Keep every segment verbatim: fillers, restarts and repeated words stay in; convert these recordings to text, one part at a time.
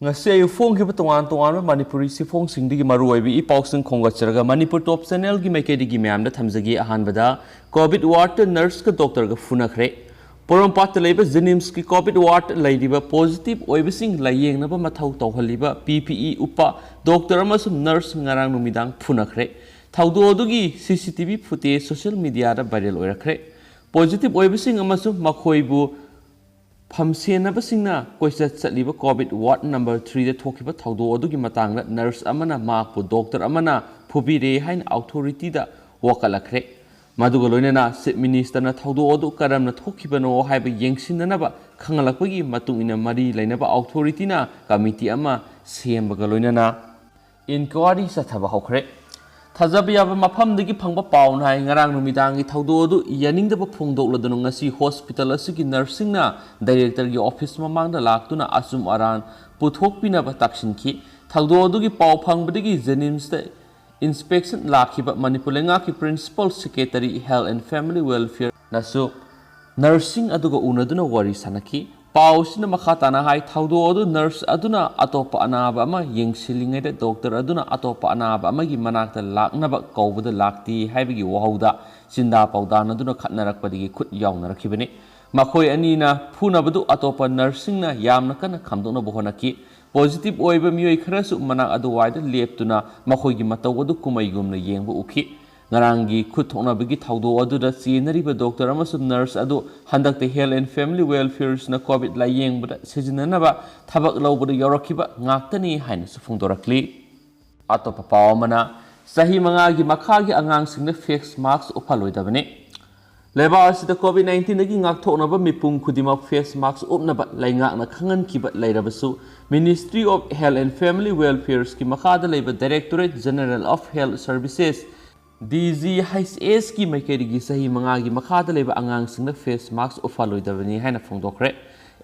ꯉꯁꯤ ꯑꯌꯨꯛ ꯐꯣꯡꯈꯤꯕ ꯇꯣꯉꯥꯟ ꯇꯣꯉꯥꯟꯕ ꯃꯅꯤꯄꯨꯔꯤ ꯆꯦꯐꯣꯡꯁꯤꯡꯗꯒꯤ ꯃꯔꯨ ꯑꯣꯏꯕ ꯏ ꯄꯥꯎꯁꯤꯡ ꯈꯣꯝꯒꯠꯆꯔꯒ ꯃꯅꯤꯄꯨꯔ ꯇꯣꯞ ꯆꯦꯅꯦꯜꯒꯤ ꯃꯥꯏꯀꯩꯗꯒꯤ ꯃꯌꯥꯝꯗ ꯊꯝꯖꯒꯦ꯫ ꯑꯍꯥꯟꯕꯗ, ꯀꯣꯚꯤꯗ ꯋꯥꯔꯗꯇ ꯅꯔꯁꯀ ꯗꯣꯛꯇꯔꯒ ꯐꯨꯅꯈ꯭ꯔꯦ꯫ ꯄꯣꯔꯣꯝꯄꯥꯠꯇ ꯂꯩꯕ ꯖꯦꯅꯤꯝꯁꯀꯤ ꯀꯣꯚꯤꯗ ꯋꯥꯔꯗꯇ ꯂꯩꯔꯤꯕ ꯄꯣꯖꯤꯇꯤꯚ ꯑꯣꯏꯕꯁꯤꯡ ꯂꯥꯌꯦꯡꯅꯕ ꯃꯊꯧ ꯇꯧꯍꯜꯂꯤꯕ ꯄꯤ ꯄꯤ ꯏ ꯎꯞꯄ ꯗꯣꯛꯇꯔ ꯑꯃꯁꯨꯡ ꯅꯔꯁ ꯉꯔꯥꯡ ꯅꯨꯃꯤꯗꯥꯡ ꯐꯨꯅꯈ꯭ꯔꯦ꯫ ꯊꯧꯗꯣꯛ ꯑꯗꯨꯒꯤ C C T V footage social ꯃꯤꯗꯤꯌꯥꯗ ꯚꯥꯏꯔꯦꯜ ꯑꯣꯏꯔꯛꯈ꯭ꯔꯦ꯫ ꯄꯣꯖꯤꯇꯤꯚ ꯑꯣꯏꯕꯁꯤꯡ ꯑꯃꯁꯨꯡ ꯃꯈꯣꯏꯕꯨ ꯐꯝꯁꯦꯟꯅꯕꯁꯤꯡꯅ ꯀꯣꯏꯆꯠ ꯆꯠꯂꯤꯕ ꯀꯣꯚꯤꯗ ꯋꯥꯔꯗ ꯅꯝꯕꯔ ꯊ꯭ꯔꯤꯗ ꯊꯣꯛꯈꯤꯕ ꯊꯧꯗꯣꯛ ꯑꯗꯨꯒꯤ ꯃꯇꯥꯡꯗ ꯅꯔꯁ ꯑꯃꯅ ꯃꯍꯥꯛꯄꯨ ꯗꯣꯛꯇꯔ ꯑꯃꯅ ꯐꯨꯕꯤꯔꯦ ꯍꯥꯏꯅ ꯑꯣꯊꯣꯔꯤꯇꯤꯗ ꯋꯥꯀꯠꯂꯛꯈ꯭ꯔꯦ꯫ ꯃꯗꯨꯒ ꯂꯣꯏꯅꯅ ꯆꯤꯐ ꯃꯤꯅꯤꯁꯇꯔꯅ ꯊꯧꯗꯣꯛ ꯑꯗꯨ ꯀꯔꯝꯅ ꯊꯣꯛꯈꯤꯕꯅꯣ ꯍꯥꯏꯕ ꯌꯦꯡꯁꯤꯟꯅꯅꯕ ꯈꯪꯍꯜꯂꯛꯄꯒꯤ ꯃꯇꯨꯡ ꯏꯟꯅ ꯃꯔꯤ ꯂꯩꯅꯕ ꯑꯣꯊꯣꯔꯤꯇꯤꯅ ꯀꯃꯤꯇꯤ ꯑꯃ ꯁꯦꯝꯕꯒ ꯂꯣꯏꯅꯅ ꯏꯟꯀ꯭ꯋꯥꯔꯤ ꯆꯠꯊꯕ ꯍꯧꯈ꯭ꯔꯦ꯫ ꯊꯥꯖꯕ ꯌꯥꯕ ꯃꯐꯝꯗꯒꯤ ꯐꯪꯕ ꯄꯥꯎꯅ ꯍꯥꯏ, ꯉꯔꯥꯡ ꯅꯨꯃꯤꯗꯥꯡꯒꯤ ꯊꯧꯗꯣꯛ ꯑꯗꯨ ꯌꯥꯅꯤꯡꯗꯕ ꯐꯣꯡꯗꯣꯛꯂꯗꯨꯅ ꯉꯁꯤ ꯍꯣꯁꯄꯤꯇꯥꯜ ꯑꯁꯤꯒꯤ ꯅꯔꯁꯁꯤꯡꯅ ꯗꯥꯏꯔꯦꯛꯇꯔꯒꯤ ꯑꯣꯐꯤꯁ ꯃꯃꯥꯡꯗ ꯂꯥꯛꯇꯨꯅ ꯑꯆꯨꯝ ꯑꯔꯥꯟ ꯄꯨꯊꯣꯛꯄꯤꯅꯕ ꯇꯥꯛꯁꯤꯟꯈꯤ꯫ ꯊꯧꯗꯣꯛ ꯑꯗꯨꯒꯤ ꯄꯥꯎ ꯐꯪꯕꯗꯒꯤ ꯖꯦꯅꯤꯝꯁꯇ ꯏꯟꯁꯄꯦꯛꯁꯟ ꯂꯥꯛꯈꯤꯕ ꯃꯅꯤꯄꯨꯔ ꯂꯩꯉꯥꯛꯀꯤ principal secretary health and family ꯋꯦꯜꯐꯤꯌꯔꯅꯁꯨ ꯅꯔꯁꯁꯤꯡ ꯑꯗꯨꯒ ꯎꯅꯗꯨꯅ ꯋꯥꯔꯤ ꯁꯥꯅꯈꯤ꯫ ꯄꯥꯎ ꯑꯁꯤꯅ ꯃꯈꯥ ꯇꯥꯅ ꯍꯥꯏ, ꯊꯧꯗꯣꯛ ꯑꯗꯨ ꯅꯔꯁ ꯑꯗꯨꯅ ꯑꯇꯣꯞꯄ ꯑꯅꯥꯕ ꯑꯃ ꯌꯦꯡꯁꯤꯜꯂꯤꯉꯩꯗ ꯗꯣꯛꯇꯔ ꯑꯗꯨꯅ ꯑꯇꯣꯞꯄ ꯑꯅꯥꯕ ꯑꯃꯒꯤ ꯃꯅꯥꯛꯇ ꯂꯥꯛꯅꯕ ꯀꯧꯕꯗ ꯂꯥꯛꯇꯦ ꯍꯥꯏꯕꯒꯤ ꯋꯥꯍꯧꯗ ꯆꯤꯟꯗꯥ ꯄꯥꯎꯗꯥꯅꯗꯨꯅ ꯈꯠꯅꯔꯛꯄꯗꯒꯤ ꯈꯨꯠ ꯌꯥꯎꯅꯔꯛꯈꯤꯕꯅꯤ꯫ ꯃꯈꯣꯏ ꯑꯅꯤꯅ ꯐꯨꯅꯕꯗꯨ ꯑꯇꯣꯞꯄ ꯅꯔꯁꯁꯤꯡꯅ ꯌꯥꯝꯅ ꯀꯟꯅ ꯈꯥꯝꯗꯣꯛꯅꯕ ꯍꯣꯠꯅꯈꯤ꯫ ꯄꯣꯖꯤꯇꯤꯚ ꯑꯣꯏꯕ ꯃꯤꯑꯣꯏ ꯈꯔꯁꯨ ꯃꯅꯥꯛ ꯑꯗꯨꯋꯥꯏꯗ ꯂꯦꯞꯇꯨꯅ ꯃꯈꯣꯏꯒꯤ ꯃꯇꯧ ꯑꯗꯨ ꯀꯨꯝꯃꯩꯒꯨꯝꯅ ꯌꯦꯡꯕ ꯎꯈꯤ꯫ ꯉꯔꯥꯡꯒꯤ ꯈꯨꯠ ꯊꯣꯛꯅꯕꯒꯤ ꯊꯧꯗꯣꯛ ꯑꯗꯨꯗ ꯆꯦꯟꯅꯔꯤꯕ ꯗꯣꯛꯇꯔ ꯑꯃꯁꯨꯡ ꯅꯔꯁ ꯑꯗꯨ ꯍꯟꯗꯛꯇ ꯍꯦꯜꯊ ꯑꯦꯟ ꯐꯦꯃꯤꯂꯤ ꯋꯦꯜꯐꯤꯌꯔꯁꯅ ꯀꯣꯚꯤꯗ ꯂꯥꯌꯦꯡꯕꯗ ꯁꯤꯖꯤꯟꯅꯅꯕ ꯊꯕꯛ ꯂꯧꯕꯗ ꯌꯥꯎꯔꯛꯈꯤꯕ ꯉꯥꯛꯇꯅꯤ ꯍꯥꯏꯅꯁꯨ ꯐꯣꯡꯗꯣꯔꯛꯂꯤ꯫ ꯑꯇꯣꯞꯄ ꯄꯥꯎ ꯑꯃꯅ, ꯆꯍꯤ ꯃꯉꯥꯒꯤ ꯃꯈꯥꯒꯤ ꯑꯉꯥꯡꯁꯤꯡꯅ ꯐꯦꯁ ꯃꯥꯛꯁ ꯎꯞꯍꯜꯂꯣꯏꯗꯕꯅꯤ꯫ ꯂꯩꯕꯥꯛ ꯑꯁꯤꯗ ꯀꯣꯚꯤꯗ ꯅꯥꯏꯟꯇꯤꯟꯗꯒꯤ ꯉꯥꯛꯊꯣꯛꯅꯕ ꯃꯤꯄꯨꯝ ꯈꯨꯗꯤꯡꯃꯛ ꯐꯦꯁ ꯃꯥꯛꯁ ꯎꯞꯅꯕ ꯂꯩꯉꯥꯛꯅ ꯈꯪꯍꯟꯈꯤꯕ ꯂꯩꯔꯕꯁꯨ, ministry of health and family ꯋꯦꯜꯐꯤꯌꯔꯁꯀꯤ ꯃꯈꯥꯗ ꯂꯩꯕ directorate general of health services, D G H ꯑꯦꯁꯀꯤ ꯃꯥꯏꯀꯩꯗꯒꯤ ꯆꯍꯤ ꯃꯉꯥꯒꯤ ꯃꯈꯥꯗ ꯂꯩꯕ ꯑꯉꯥꯡꯁꯤꯡꯅ ꯐꯦꯁ ꯃꯥꯛꯁ ꯎꯞꯍꯜꯂꯣꯏꯗꯕꯅꯤ ꯍꯥꯏꯅ ꯐꯣꯡꯗꯣꯛꯈ꯭ꯔꯦ꯫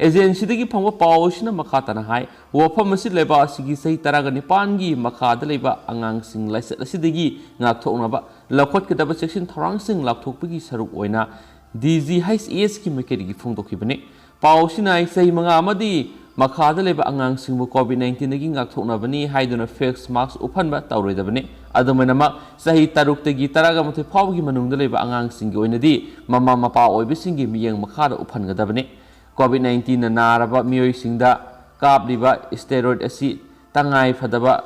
ꯑꯦꯖꯦꯟꯁꯤꯗꯒꯤ ꯐꯪꯕ ꯄꯥꯎ ꯑꯁꯤꯅ ꯃꯈꯥ ꯇꯥꯅ ꯍꯥꯏ, ꯋꯥꯐꯝ ꯑꯁꯤ ꯂꯩꯕꯥꯛ ꯑꯁꯤꯒꯤ ꯆꯍꯤ ꯇꯔꯥꯒ ꯅꯤꯄꯥꯟꯒꯤ ꯃꯈꯥꯗ ꯂꯩꯕ ꯑꯉꯥꯡꯁꯤꯡ ꯂꯥꯏꯆꯠ ꯑꯁꯤꯗꯒꯤ ꯉꯥꯛꯊꯣꯛꯅꯕ ꯂꯧꯈꯠꯀꯗꯕ ꯆꯦꯛꯁꯤꯟ ꯊꯧꯔꯥꯡꯁꯤꯡ ꯂꯥꯎꯊꯣꯛꯄꯒꯤ ꯁꯔꯨꯛ ꯑꯣꯏꯅ ꯗꯤ ꯖꯤ ꯑꯩꯆ ꯑꯦꯁꯀꯤ ꯃꯥꯏꯀꯩꯗꯒꯤ ꯐꯣꯡꯗꯣꯛꯈꯤꯕꯅꯤ꯫ ꯄꯥꯎ ꯑꯁꯤꯅ ꯍꯥꯏ, ꯆꯍꯤ ꯃꯉꯥ ꯑꯃꯗꯤ ꯃꯈꯥꯗ ꯂꯩꯕ ꯑꯉꯥꯡꯁꯤꯡꯕꯨ COVID nineteenꯗꯒꯤ ꯉꯥꯛꯊꯣꯛꯅꯕꯅꯤ ꯍꯥꯏꯗꯨꯅ face mask ꯎꯞꯍꯟꯕ ꯇꯧꯔꯣꯏꯗꯕꯅꯤ꯫ ꯑꯗꯨꯃꯥꯏꯅꯃꯛ ꯆꯍꯤ ꯇꯔꯨꯛꯇꯒꯤ ꯇꯔꯥꯃꯥꯊꯣꯏ ꯐꯥꯎꯕꯒꯤ ꯃꯅꯨꯡꯗ ꯂꯩꯕ ꯑꯉꯥꯡꯁꯤꯡꯒꯤ ꯑꯣꯏꯅꯗꯤ ꯃꯃꯥ ꯃꯄꯥ ꯑꯣꯏꯕꯁꯤꯡꯒꯤ ꯃꯤꯠꯌꯦꯡ ꯃꯈꯥꯗ ꯎꯞꯍꯟꯒꯗꯕꯅꯤ꯫ COVID nineteenꯅ ꯅꯥꯔꯕ ꯃꯤꯑꯣꯏꯁꯤꯡꯗ ꯀꯥꯞꯂꯤꯕ steroid ꯑꯁꯤ ꯇꯉꯥꯏ ꯐꯗꯕ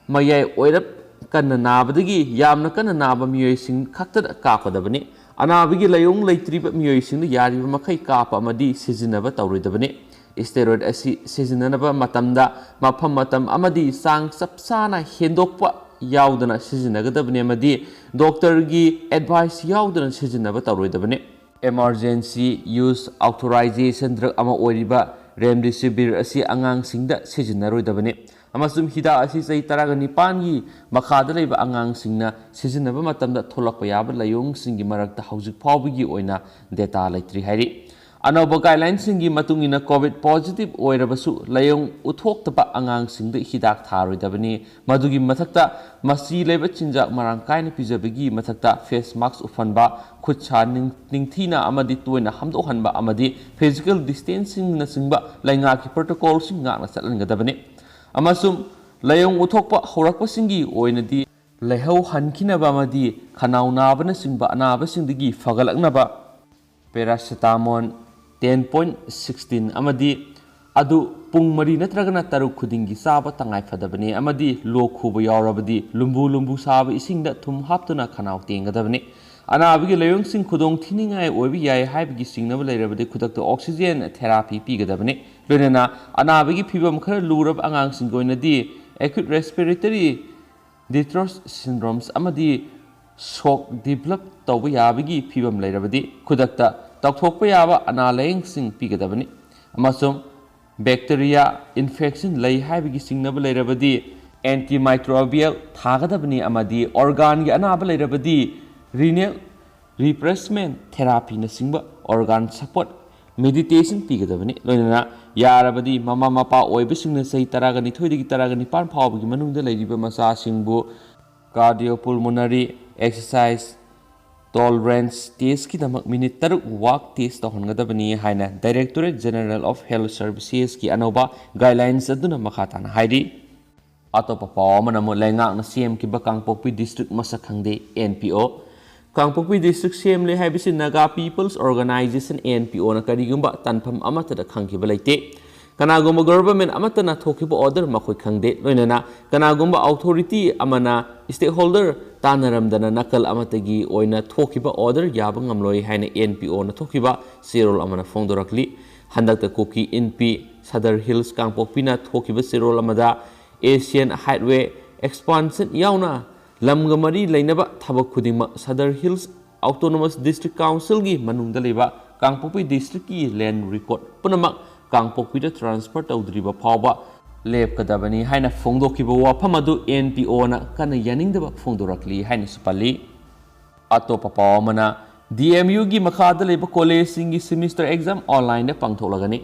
ꯃꯌꯥꯏ ꯑꯣꯏꯔꯞ ꯀꯟꯅ ꯅꯥꯕꯗꯒꯤ ꯌꯥꯝꯅ ꯀꯟꯅ ꯅꯥꯕ ꯃꯤꯑꯣꯏꯁꯤꯡ ꯈꯛꯇꯗ ꯀꯥꯞꯀꯗꯕꯅꯤ꯫ ꯑꯅꯥꯕꯒꯤ ꯂꯥꯏꯑꯣꯡ ꯂꯩꯇ꯭ꯔꯤꯕ ꯃꯤꯑꯣꯏꯁꯤꯡꯗ ꯌꯥꯔꯤꯕ ꯃꯈꯩ ꯀꯥꯞꯄ ꯑꯃꯗꯤ ꯁꯤꯖꯤꯟꯅꯕ ꯇꯧꯔꯣꯏꯗꯕꯅꯤ꯫ Steroid ꯑꯁꯤ ꯁꯤꯖꯤꯟꯅꯅꯕ ꯃꯇꯝꯗ ꯃꯐꯝ, ꯃꯇꯝ ꯑꯃꯗꯤ ꯆꯥꯡ ꯆꯞ ꯆꯥꯅ ꯍꯦꯟꯗꯣꯛꯄ ꯌꯥꯎꯗꯅ ꯁꯤꯖꯤꯟꯅꯒꯗꯕꯅꯤ ꯑꯃꯗꯤ doctorꯒꯤ advice ꯌꯥꯎꯗꯅ ꯁꯤꯖꯤꯟꯅꯕ ꯇꯧꯔꯣꯏꯗꯕꯅꯤ꯫ Emergency Use Authorization drug ꯑꯃ ꯑꯣꯏꯔꯤꯕ remdesivir ꯑꯁꯤ ꯑꯉꯥꯡꯁꯤꯡꯗ ꯁꯤꯖꯤꯟꯅꯔꯣꯏꯗꯕꯅꯤ꯫ ꯑꯃꯁꯨꯡ ꯍꯤꯗꯥꯛ ꯑꯁꯤ ꯆꯍꯤ ꯇꯔꯥꯒ ꯅꯤꯄꯥꯟꯒꯤ ꯃꯈꯥꯗ ꯂꯩꯕ ꯑꯉꯥꯡꯁꯤꯡꯅ ꯁꯤꯖꯤꯟꯅꯕ ꯃꯇꯝꯗ ꯊꯣꯛꯂꯛꯄ ꯌꯥꯕ ꯂꯥꯏꯑꯣꯡꯁꯤꯡꯒꯤ ꯃꯔꯛꯇ ꯍꯧꯖꯤꯛ ꯐꯥꯎꯕꯒꯤ ꯑꯣꯏꯅ data ꯂꯩꯇ꯭ꯔꯤ ꯍꯥꯏꯔꯤ꯫ ꯑꯅꯧꯕ guidelineꯁꯤꯡꯒꯤ ꯃꯇꯨꯡ ꯏꯟꯅ COVID positive ꯑꯣꯏꯔꯕꯁꯨ ꯂꯥꯏꯑꯣꯡ ꯎꯠꯊꯣꯛꯇꯕ ꯑꯉꯥꯡꯁꯤꯡꯗ ꯍꯤꯗꯥꯛ ꯊꯥꯔꯣꯏꯗꯕꯅꯤ꯫ ꯃꯗꯨꯒꯤ ꯃꯊꯛꯇ ꯃꯆꯤ ꯂꯩꯕ ꯆꯤꯟꯖꯥꯛ ꯃꯔꯥꯡ ꯀꯥꯏꯅ ꯄꯤꯖꯕꯒꯤ ꯃꯊꯛꯇ face mask ꯎꯞꯍꯟꯕ, ꯈꯨꯠ ꯁꯥ ꯅꯤꯡ-, ꯅꯤꯡꯊꯤꯅ ꯑꯃꯗꯤ ꯇꯣꯏꯅ ꯍꯥꯝꯗꯣꯛꯍꯟꯕ ꯑꯃꯗꯤ physical distancingꯅꯆꯤꯡꯕ ꯂꯩꯉꯥꯛꯀꯤ protocolꯁꯤꯡ ꯉꯥꯛꯅ ꯆꯠꯍꯟꯒꯗꯕꯅꯤ꯫ ꯑꯃꯁꯨꯡ ꯂꯥꯏꯑꯣꯡ ꯎꯠꯊꯣꯛꯄ ꯍꯧꯔꯛꯄꯁꯤꯡꯒꯤ ꯑꯣꯏꯅꯗꯤ ꯂꯥꯏꯍꯧ ꯍꯟꯈꯤꯅꯕ ꯑꯃꯗꯤ ꯈꯅꯥꯎ ꯅꯥꯕꯅꯆꯤꯡꯕ ꯑꯅꯥꯕꯁꯤꯡꯗꯒꯤ ꯐꯒꯠꯂꯛꯅꯕ paracetamol ten point sixteen ꯑꯃꯗꯤ ꯑꯗꯨ ꯄꯨꯡ ꯃꯔꯤ ꯅꯠꯇ꯭ꯔꯒꯅ ꯇꯔꯨꯛ ꯈꯨꯗꯤꯡꯒꯤ ꯆꯥꯕ ꯇꯉꯥꯏ ꯐꯗꯕꯅꯤ ꯑꯃꯗꯤ ꯂꯣꯛ ꯈꯨꯕ ꯌꯥꯎꯔꯕꯗꯤ ꯂꯨꯝꯕꯨ ꯂꯨꯝꯕꯨ ꯁꯥꯕ ꯏꯁꯤꯡꯗ ꯊꯨꯝ ꯍꯥꯞꯇꯨꯅ ꯈꯅꯥꯎ ꯇꯦꯡꯒꯗꯕꯅꯤ꯫ ꯑꯅꯥꯕꯒꯤ ꯂꯥꯏꯑꯣꯡꯁꯤꯡ ꯈꯨꯗꯣꯡ ꯊꯤꯅꯤꯡꯉꯥꯏ ꯑꯣꯏꯕ ꯌꯥꯏ ꯍꯥꯏꯕꯒꯤ ꯆꯤꯡꯅꯕ ꯂꯩꯔꯕꯗꯤ ꯈꯨꯗꯛꯇ oxygen therapy ꯄꯤꯒꯗꯕꯅꯤ꯫ ꯂꯣꯏꯅꯅ ꯑꯅꯥꯕꯒꯤ ꯐꯤꯚꯝ ꯈꯔ ꯂꯨꯔꯕ ꯑꯉꯥꯡꯁꯤꯡꯒꯤ ꯑꯣꯏꯅꯗꯤ acute respiratory distress syndromes ꯑꯃꯗꯤ shock develop ꯇꯧꯕ ꯌꯥꯕꯒꯤ ꯐꯤꯚꯝ ꯂꯩꯔꯕꯗꯤ ꯈꯨꯗꯛꯇ ꯇꯧꯊꯣꯛꯄ ꯌꯥꯕ ꯑꯅꯥ ꯂꯥꯏꯌꯦꯡꯁꯤꯡ ꯄꯤꯒꯗꯕꯅꯤ꯫ ꯑꯃꯁꯨꯡ bacteria infection ꯂꯩ ꯍꯥꯏꯕꯒꯤ ꯆꯤꯡꯅꯕ ꯂꯩꯔꯕꯗꯤ antimicrobial ꯊꯥꯒꯗꯕꯅꯤ ꯑꯃꯗꯤ organꯒꯤ ꯑꯅꯥꯕ ꯂꯩꯔꯕꯗꯤ renal replacement therapyꯅꯆꯤꯡꯕ organ support medication ꯄꯤꯒꯗꯕꯅꯤ꯫ ꯂꯣꯏꯅꯅ ꯌꯥꯔꯕꯗꯤ ꯃꯃꯥ ꯃꯄꯥ ꯑꯣꯏꯕꯁꯤꯡꯅ ꯆꯍꯤ ꯇꯔꯥꯒ ꯅꯤꯊꯣꯏꯗꯒꯤ ꯇꯔꯥꯒ ꯅꯤꯄꯥꯟ ꯐꯥꯎꯕꯒꯤ ꯃꯅꯨꯡꯗ ꯂꯩꯔꯤꯕ ꯃꯆꯥꯁꯤꯡꯕꯨ cardiopulmonary exercise Tolerance testꯀꯤꯗꯃꯛ ꯃꯤꯅꯤꯠ ꯇꯔꯨꯛ walk test ꯇꯧꯍꯟꯒꯗꯕꯅꯤ ꯍꯥꯏꯅ Directorate General of Health Servicesꯀꯤ ꯑꯅꯧꯕ guidelines ꯑꯗꯨꯅ ꯃꯈꯥ ꯇꯥꯅ ꯍꯥꯏꯔꯤ꯫ ꯑꯇꯣꯞꯄ ꯄꯥꯎ ꯑꯃꯅ ꯑꯃꯨꯛ ꯂꯩꯉꯥꯛꯅ ꯁꯦꯝꯈꯤꯕ ꯀꯥꯡꯄꯣꯛꯄꯤ district ꯃꯁꯛ ꯈꯪꯗꯦ, NPO꯫ ꯀꯥꯡꯄꯣꯛꯄꯤ district ꯁꯦꯝꯂꯦ ꯍꯥꯏꯕꯁꯤ Naga People's Organisation, NPOꯅ ꯀꯔꯤꯒꯨꯝꯕ ꯇꯥꯟꯐꯝ ꯑꯃꯠꯇꯗ ꯈꯪꯈꯤꯕ ꯂꯩꯇꯦ꯫ ꯀꯅꯥꯒꯨꯝꯕ government ꯑꯃꯠꯇꯅ ꯊꯣꯛꯈꯤꯕ order ꯃꯈꯣꯏ ꯈꯪꯗꯦ꯫ ꯂꯣꯏꯅꯅ ꯀꯅꯥꯒꯨꯝꯕ authority ꯑꯃꯅ stakeholder ꯇꯥꯟꯅꯔꯝꯗꯅ ꯅꯥꯀꯜ ꯑꯃꯠꯇꯒꯤ ꯑꯣꯏꯅ ꯊꯣꯛꯈꯤꯕ order ꯌꯥꯕ ꯉꯝꯂꯣꯏ ꯍꯥꯏꯅ NPOꯅ ꯊꯣꯛꯈꯤꯕ ꯆꯦꯔꯣꯜ ꯑꯃꯅ ꯐꯣꯡꯗꯣꯔꯛꯂꯤ꯫ ꯍꯟꯗꯛꯇ ꯀꯨꯀꯤ ꯏꯟꯄꯤ, Sadar Hills ꯀꯥꯡꯄꯣꯛꯄꯤꯅ ꯊꯣꯛꯈꯤꯕ ꯆꯦꯔꯣꯜ ꯑꯃꯗ Asian Highway expansion ꯌꯥꯎꯅ ꯂꯝꯒ ꯃꯔꯤ ꯂꯩꯅꯕ ꯊꯕꯛ ꯈꯨꯗꯤꯡꯃꯛ Sadar Hills Autonomous District Councilꯒꯤ ꯃꯅꯨꯡꯗ ꯂꯩꯕ ꯀꯥꯡꯄꯣꯛꯄꯤ districtꯀꯤ land record ꯄꯨꯝꯅꯃꯛ ꯀꯥꯡꯄꯣꯛꯄꯤꯗ transfer ꯇꯧꯗ꯭ꯔꯤꯕ ꯐꯥꯎꯕ ꯂꯦꯞꯀꯗꯕꯅꯤ ꯍꯥꯏꯅ ꯐꯣꯡꯗꯣꯛꯈꯤꯕ ꯋꯥꯐꯝ ꯑꯗꯨ NPOꯅ ꯀꯟꯅ ꯌꯥꯅꯤꯡꯗꯕ ꯐꯣꯡꯗꯣꯔꯛꯂꯤ ꯍꯥꯏꯅꯁꯨ ꯄꯜꯂꯤ꯫ ꯑꯇꯣꯞꯄ ꯄꯥꯎ ꯑꯃꯅ, DMUꯒꯤ ꯃꯈꯥꯗ ꯂꯩꯕ collegeꯁꯤꯡꯒꯤ semester exam onlineꯗ ꯄꯥꯡꯊꯣꯛꯂꯒꯅꯤ꯫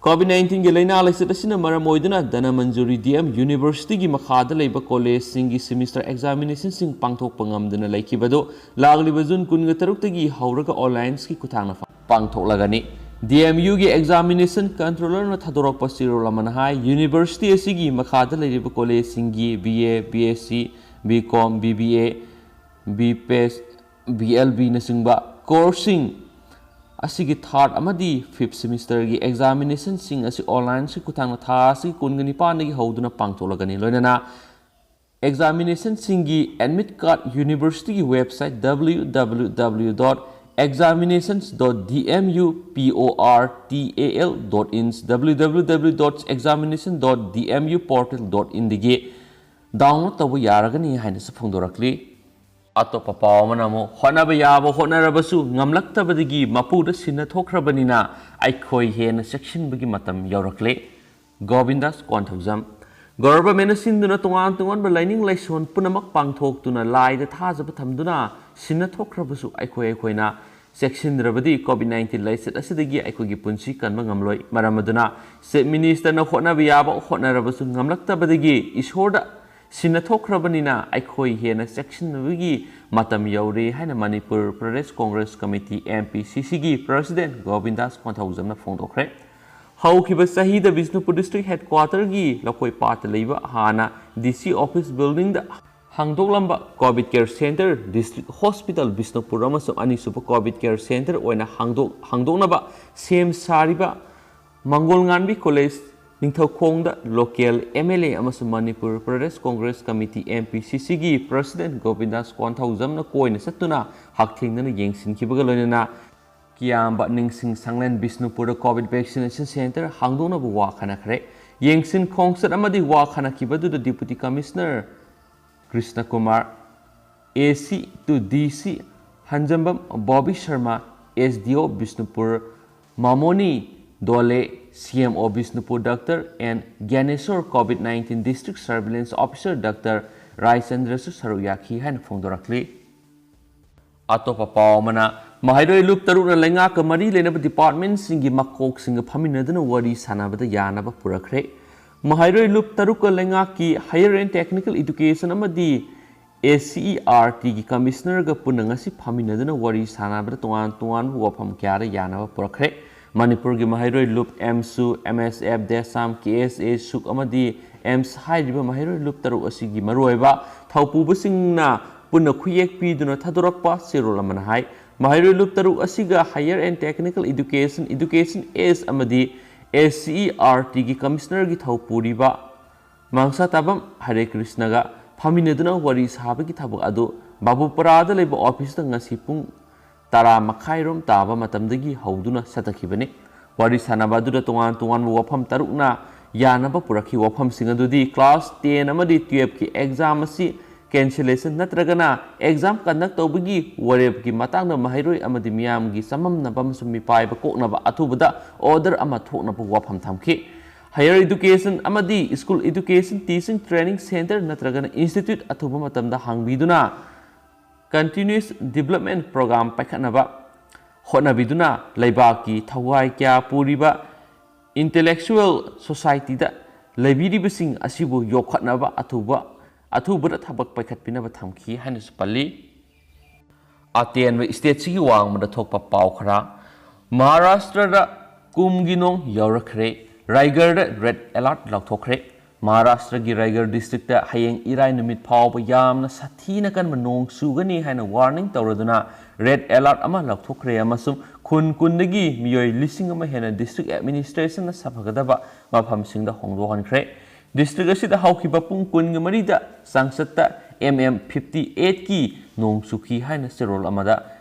COVID nineteen ꯒꯤ ꯂꯥꯏꯅꯥ ꯂꯥꯏꯆꯠ ꯑꯁꯤꯅ ꯃꯔꯝ ꯑꯣꯏꯗꯨꯅ ꯙꯅꯃꯟꯖꯨꯔꯤ DM Universityꯒꯤ ꯃꯈꯥꯗ ꯂꯩꯕ collegeꯁꯤꯡꯒꯤ semester examinationꯁꯤꯡ ꯄꯥꯡꯊꯣꯛꯄ ꯉꯝꯗꯅ ꯂꯩꯈꯤꯕꯗꯨ ꯂꯥꯛꯂꯤꯕ June ꯀꯨꯟꯒ ꯇꯔꯨꯛꯇꯒꯤ ꯍꯧꯔꯒ onlineꯒꯤ ꯈꯨꯠꯊꯥꯡꯗ ꯄꯥꯡꯊꯣꯛꯂꯒꯅꯤ꯫ DMUꯒꯤ examination controllerꯅ ꯊꯥꯗꯣꯔꯛꯄ ꯆꯦꯔꯣꯜ ꯑꯃꯅ ꯍꯥꯏ, university ꯑꯁꯤꯒꯤ ꯃꯈꯥꯗ ꯂꯩꯔꯤꯕ collegeꯁꯤꯡꯒꯤ BA, BSc, BCom, BBA, BPAC, BLBꯅꯆꯤꯡꯕ courseꯁꯤꯡ ꯑꯁꯤꯒꯤ third ꯑꯃꯗꯤ fifth semesterꯒꯤ examinationꯁꯤꯡ ꯑꯁꯤ onlineꯒꯤ ꯈꯨꯠꯊꯥꯡꯗ ꯊꯥ ꯑꯁꯤꯒꯤ ꯀꯨꯟꯒ ꯅꯤꯄꯥꯟꯗꯒꯤ ꯍꯧꯗꯨꯅ ꯄꯥꯡꯊꯣꯛꯂꯒꯅꯤ꯫ ꯂꯣꯏꯅꯅ examinationꯁꯤꯡꯒꯤ admit card universityꯒꯤ website www.examinations.dmuportal.in, www.examination.dmuportal.inꯗꯒꯤ download ꯇꯧꯕ ꯌꯥꯔꯒꯅꯤ ꯍꯥꯏꯅꯁꯨ ꯐꯣꯡꯗꯣꯔꯛꯂꯤ꯫ ꯑꯇꯣꯞꯄ ꯄꯥꯎ ꯑꯃꯅ ꯑꯃꯨꯛ ꯍꯣꯠꯅꯕ ꯌꯥꯕ ꯍꯣꯠꯅꯔꯕꯁꯨ ꯉꯝꯂꯛꯇꯕꯗꯒꯤ ꯃꯄꯨꯗ ꯁꯤꯟꯅ ꯊꯣꯛꯈ꯭ꯔꯕꯅꯤꯅ ꯑꯩꯈꯣꯏ ꯍꯦꯟꯅ ꯆꯦꯛꯁꯤꯟꯕꯒꯤ ꯃꯇꯝ ꯌꯧꯔꯛꯂꯦ꯫ ꯒꯣꯕꯤꯟꯗꯥꯁ ꯀꯣꯟꯊꯧꯖꯝ꯫ Governmentꯅ ꯁꯤꯟꯗꯨꯅ ꯇꯣꯉꯥꯟ ꯇꯣꯉꯥꯟꯕ ꯂꯥꯏꯅꯤꯡ ꯂꯥꯏꯁꯣꯟ ꯄꯨꯝꯅꯃꯛ ꯄꯥꯡꯊꯣꯛꯇꯨꯅ ꯂꯥꯏꯗ ꯊꯥꯖꯕ ꯊꯝꯗꯨꯅ ꯁꯤꯟꯅ ꯊꯣꯛꯈ꯭ꯔꯕꯁꯨ ꯑꯩꯈꯣꯏ ꯑꯩꯈꯣꯏꯅ ꯆꯦꯛꯁꯤꯟꯗ꯭ꯔꯕꯗꯤ COVID nineteen ꯂꯥꯏꯆꯠ ꯑꯁꯤꯗꯒꯤ ꯑꯩꯈꯣꯏꯒꯤ ꯄꯨꯟꯁꯤ ꯀꯟꯕ ꯉꯝꯂꯣꯏ꯫ ꯃꯔꯝ ꯑꯗꯨꯅ Chief Ministerꯅ ꯍꯣꯠꯅꯕ ꯌꯥꯕ ꯍꯣꯠꯅꯔꯕꯁꯨ ꯉꯝꯂꯛꯇꯕꯗꯒꯤ ꯏꯁꯣꯔꯗ ꯁꯤꯟꯅꯊꯣꯛꯈ꯭ꯔꯕꯅꯤꯅ ꯑꯩꯈꯣꯏ ꯍꯦꯟꯅ ꯆꯦꯛꯁꯤꯟꯅꯕꯒꯤ ꯃꯇꯝ ꯌꯧꯔꯦ ꯍꯥꯏꯅ Manipur Pradesh Congress committee, M P C C, ꯒꯤ ꯄ꯭ꯔꯁꯤꯗꯦꯟ ꯒꯣꯕꯤꯟꯗꯥꯁ ꯀꯣꯟꯊꯧꯖꯝꯅ ꯐꯣꯡꯗꯣꯛꯈ꯭ꯔꯦ꯫ ꯍꯧꯈꯤꯕ ꯆꯍꯤꯗ ꯕꯤꯁꯅꯨꯄꯨꯔ ꯗꯤꯁꯇ꯭ꯔꯤꯛ ꯍꯦꯗꯀ꯭ꯋꯥꯇꯔꯒꯤ ꯂꯧꯀꯣꯏ ꯄꯥꯠꯇ ꯂꯩꯕ ꯍꯥꯟꯅ D C office building ꯗ ꯍꯥꯡꯗꯣꯛꯂꯝꯕ COVID care center, district hospital Bishnupur ꯑꯃꯁꯨꯡ ꯑꯅꯤꯁꯨꯕ COVID care center ꯑꯣꯏꯅ ꯍꯥꯡꯗꯣꯛ-, ꯍꯥꯡꯗꯣꯛꯅꯕ ꯁꯦꯝ ꯁꯥꯔꯤꯕ ꯃꯪꯒꯣꯜꯉꯥꯟꯕꯤ ꯀꯣꯂꯦꯖ ꯅꯤꯡꯊꯧꯈꯣꯡꯗ local M L A ꯑꯃꯁꯨꯡ Manipur Pradesh Congress committee, M P C C, ꯒꯤ ꯄ꯭ꯔꯁꯤꯗꯦꯟ ꯒꯣꯕꯤꯟꯗꯥꯁ ꯀꯣꯟꯊꯧꯖꯝꯅ ꯀꯣꯏꯅ ꯆꯠꯇꯨꯅ ꯍꯛꯊꯦꯡꯅꯅ ꯌꯦꯡꯁꯤꯟꯈꯤꯕꯒ ꯂꯣꯏꯅꯅ ꯀꯤꯌꯥꯝꯕ ꯅꯤꯡꯁꯤꯡ ꯁꯪꯂꯦꯟ ꯕꯤꯁꯅꯨꯄꯨꯔꯗ COVID vaccination center ꯍꯥꯡꯗꯣꯛꯅꯕ ꯋꯥ ꯈꯟꯅꯈ꯭ꯔꯦ꯫ ꯌꯦꯡꯁꯤꯟ ꯈꯣꯡꯆꯠ ꯑꯃꯗꯤ ꯋꯥ ꯈꯟꯅꯈꯤꯕ ꯑꯗꯨꯗ Deputy Commissioner Krishna Kumar, A C to D C ꯍꯟꯖꯝꯕꯝ, Bobby Sharma, S D O Bishnupur Mamoni Doley, C M O Bishnupur doctor N Gyaneshor, COVID nineteen district surveillance officer doctor ꯔꯥꯏꯆꯟꯗ꯭ꯔꯁꯨ ꯁꯔꯨꯛ ꯌꯥꯈꯤ ꯍꯥꯏꯅ ꯐꯣꯡꯗꯣꯔꯛꯂꯤ꯫ ꯑꯇꯣꯞꯄ ꯄꯥꯎ ꯑꯃꯅ, ꯃꯍꯩꯔꯣꯏ ꯂꯨꯞ ꯇꯔꯨꯛꯅ ꯂꯩꯉꯥꯛꯀ ꯃꯔꯤ ꯂꯩꯅꯕ department ꯁꯤꯡꯒꯤ ꯃꯀꯣꯛꯁꯤꯡꯒ ꯐꯝꯃꯤꯟꯅꯗꯨꯅ ꯋꯥꯔꯤ ꯁꯥꯟꯅꯕꯗ ꯌꯥꯅꯕ ꯄꯨꯔꯛꯈ꯭ꯔꯦ꯫ ꯃꯍꯩꯔꯣꯏ ꯂꯨꯞ ꯇꯔꯨꯛꯀ ꯂꯩꯉꯥꯛꯀꯤ Higher and Technical Education ꯑꯃꯗꯤ S C E R T ꯒꯤ Commissioner ꯒ ꯄꯨꯟꯅ ꯉꯁꯤ ꯐꯝꯃꯤꯟꯅꯗꯨꯅ ꯋꯥꯔꯤ ꯁꯥꯟꯅꯕꯗ ꯇꯣꯉꯥꯟ ꯇꯣꯉꯥꯟꯕ ꯋꯥꯐꯝ ꯀꯌꯥꯗ ꯌꯥꯅꯕ ꯄꯨꯔꯛꯈ꯭ꯔꯦ꯫ ꯃꯅꯤꯄꯨꯔꯒꯤ ꯃꯍꯩꯔꯣꯏ ꯂꯨꯞ, AMSU, M S F, DESAM, K S A, ꯁꯨꯛ ꯑꯃꯗꯤ AIMS ꯍꯥꯏꯔꯤꯕ ꯃꯍꯩꯔꯣꯏ ꯂꯨꯞ ꯇꯔꯨꯛ ꯑꯁꯤꯒꯤ ꯃꯔꯨꯑꯣꯏꯕ ꯊꯧꯄꯨꯕꯁꯤꯡꯅ ꯄꯨꯟꯅ ꯈꯨꯌꯦꯛ ꯄꯤꯗꯨꯅ ꯊꯥꯗꯣꯔꯛꯄ ꯆꯦꯔꯣꯜ ꯑꯃꯅ ꯍꯥꯏ꯫ ꯃꯍꯩꯔꯣꯏ ꯂꯨꯞ ꯇꯔꯨꯛ ꯑꯁꯤꯒ Higher and Technical Education, Education Age ꯑꯃꯗꯤ S C E R T ꯒꯤ Commissioner ꯒꯤ ꯊꯧ ꯄꯨꯔꯤꯕ ꯃꯥꯡꯁꯥ ꯇꯥꯕꯝ ꯍꯔꯦ ꯀ꯭ꯔꯤꯁꯅꯒ ꯐꯝꯃꯤꯟꯅꯗꯨꯅ ꯋꯥꯔꯤ ꯁꯥꯕꯒꯤ ꯊꯕꯛ ꯑꯗꯨ ꯕꯥꯕꯨꯄꯔꯥꯗ ꯂꯩꯕ office ꯇ ꯉꯁꯤ ꯄꯨꯡ ꯇꯔꯥ ꯃꯈꯥꯏꯔꯣꯝ ꯇꯥꯕ ꯃꯇꯝꯗꯒꯤ ꯍꯧꯗꯨꯅ ꯆꯠꯊꯈꯤꯕꯅꯤ꯫ ꯋꯥꯔꯤ ꯁꯥꯟꯅꯕ ꯑꯗꯨꯗ ꯇꯣꯉꯥꯟ ꯇꯣꯉꯥꯟꯕ ꯋꯥꯐꯝ ꯇꯔꯨꯛꯅ ꯌꯥꯅꯕ ꯄꯨꯔꯛꯈꯤ꯫ ꯋꯥꯐꯝꯁꯤꯡ ꯑꯗꯨꯗꯤ class ten ꯑꯃꯗꯤ twelve ꯀꯤ exam ꯑꯁꯤ cancellation ꯅꯠꯇ꯭ꯔꯒꯅ exam conduct ꯇꯧꯕꯒꯤ ꯋꯥꯔꯦꯞꯀꯤ ꯃꯇꯥꯡꯗ ꯃꯍꯩꯔꯣꯏ ꯑꯃꯗꯤ ꯃꯤꯌꯥꯝꯒꯤ ꯆꯃꯝꯅꯕ ꯑꯃꯁꯨꯡ ꯃꯤꯄꯥꯏꯕ ꯀꯣꯛꯅꯕ ꯑꯊꯨꯕꯗ order ꯑꯃ ꯊꯣꯛꯅꯕ ꯋꯥꯐꯝ ꯊꯝꯈꯤ꯫ Higher Education ꯑꯃꯗꯤ School Education Teaching Training Center ꯅꯠꯇ꯭ꯔꯒꯅ institute ꯑꯊꯨꯕ ꯃꯇꯝꯗ ꯍꯥꯡꯕꯤꯗꯨꯅ Continuous Development Program ꯄꯥꯏꯈꯠꯅꯕ ꯍꯣꯠꯅꯕꯤꯗꯨꯅ ꯂꯩꯕꯥꯛꯀꯤ ꯊꯋꯥꯏ ꯀꯌꯥ ꯄꯨꯔꯤꯕ intellectual society ꯗ ꯂꯩꯕꯤꯔꯤꯕꯁꯤꯡ ꯑꯁꯤꯕꯨ ꯌꯣꯛꯈꯠꯅꯕ ꯑꯊꯨꯕ ꯑꯊꯨꯕꯗ ꯊꯕꯛ ꯄꯥꯏꯈꯠꯄꯤꯅꯕ ꯊꯝꯈꯤ ꯍꯥꯏꯅꯁꯨ ꯄꯜꯂꯤ꯫ ꯑꯇꯦꯟꯕ ꯁ꯭ꯇꯦꯠꯁꯤꯒꯤ ꯋꯥꯡꯃꯗ ꯊꯣꯛꯄ ꯄꯥꯎ ꯈꯔ꯫ ꯃꯍꯥꯔꯥꯁꯇ꯭ꯔꯗ ꯀꯨꯝꯒꯤ ꯅꯣꯡ ꯌꯧꯔꯛꯈ꯭ꯔꯦ꯫ ꯔꯥꯏꯒꯔꯗ ꯔꯦꯗ ꯑꯦꯂꯥꯔꯠ ꯂꯥꯎꯊꯣꯛꯈ꯭ꯔꯦ꯫ ꯃꯍꯥꯔꯥꯁꯇ꯭ꯔꯒꯤ ꯔꯥꯏꯒꯔ ꯗꯤꯁꯇ꯭ꯔꯤꯛꯇ ꯍꯌꯦꯡ ꯏꯔꯥꯏ ꯅꯨꯃꯤꯠ ꯐꯥꯎꯕ ꯌꯥꯝꯅ ꯁꯥꯊꯤꯅ ꯀꯟꯕ ꯅꯣꯡ ꯆꯨꯒꯅꯤ ꯍꯥꯏꯅ ꯋꯥꯔꯅꯤꯡ ꯇꯧꯔꯗꯨꯅ ꯔꯦꯗ ꯑꯦꯂꯥꯔꯠ ꯑꯃ ꯂꯥꯎꯊꯣꯛꯈ꯭ꯔꯦ ꯑꯃꯁꯨꯡ ꯈꯨꯟ ꯀꯨꯟꯗꯒꯤ ꯃꯤꯑꯣꯏ ꯂꯤꯁꯤꯡ ꯑꯃ ꯍꯦꯟꯅ ꯗꯤꯁꯇ꯭ꯔꯤꯛ ꯑꯦꯗꯃꯤꯅꯤꯁꯇ꯭ꯔꯦꯁꯟꯅ ꯁꯥꯐꯒꯗꯕ ꯃꯐꯝꯁꯤꯡꯗ ꯍꯣꯡꯗꯣꯛꯍꯟꯈ꯭ꯔꯦ꯫ ꯗꯤꯁꯇ꯭ꯔꯤꯛ ꯑꯁꯤꯗ ꯍꯧꯈꯤꯕ ꯄꯨꯡ ꯀꯨꯟꯒ ꯃꯔꯤꯗ ꯆꯥꯡꯆꯠꯇ ꯑꯦꯝ ꯑꯦꯝ ꯐꯤꯐꯇꯤ ꯑꯩꯠꯀꯤ ꯅꯣꯡ ꯆꯨꯈꯤ ꯍꯥꯏꯅ ꯆꯦꯔꯣꯜ ꯑꯃꯗ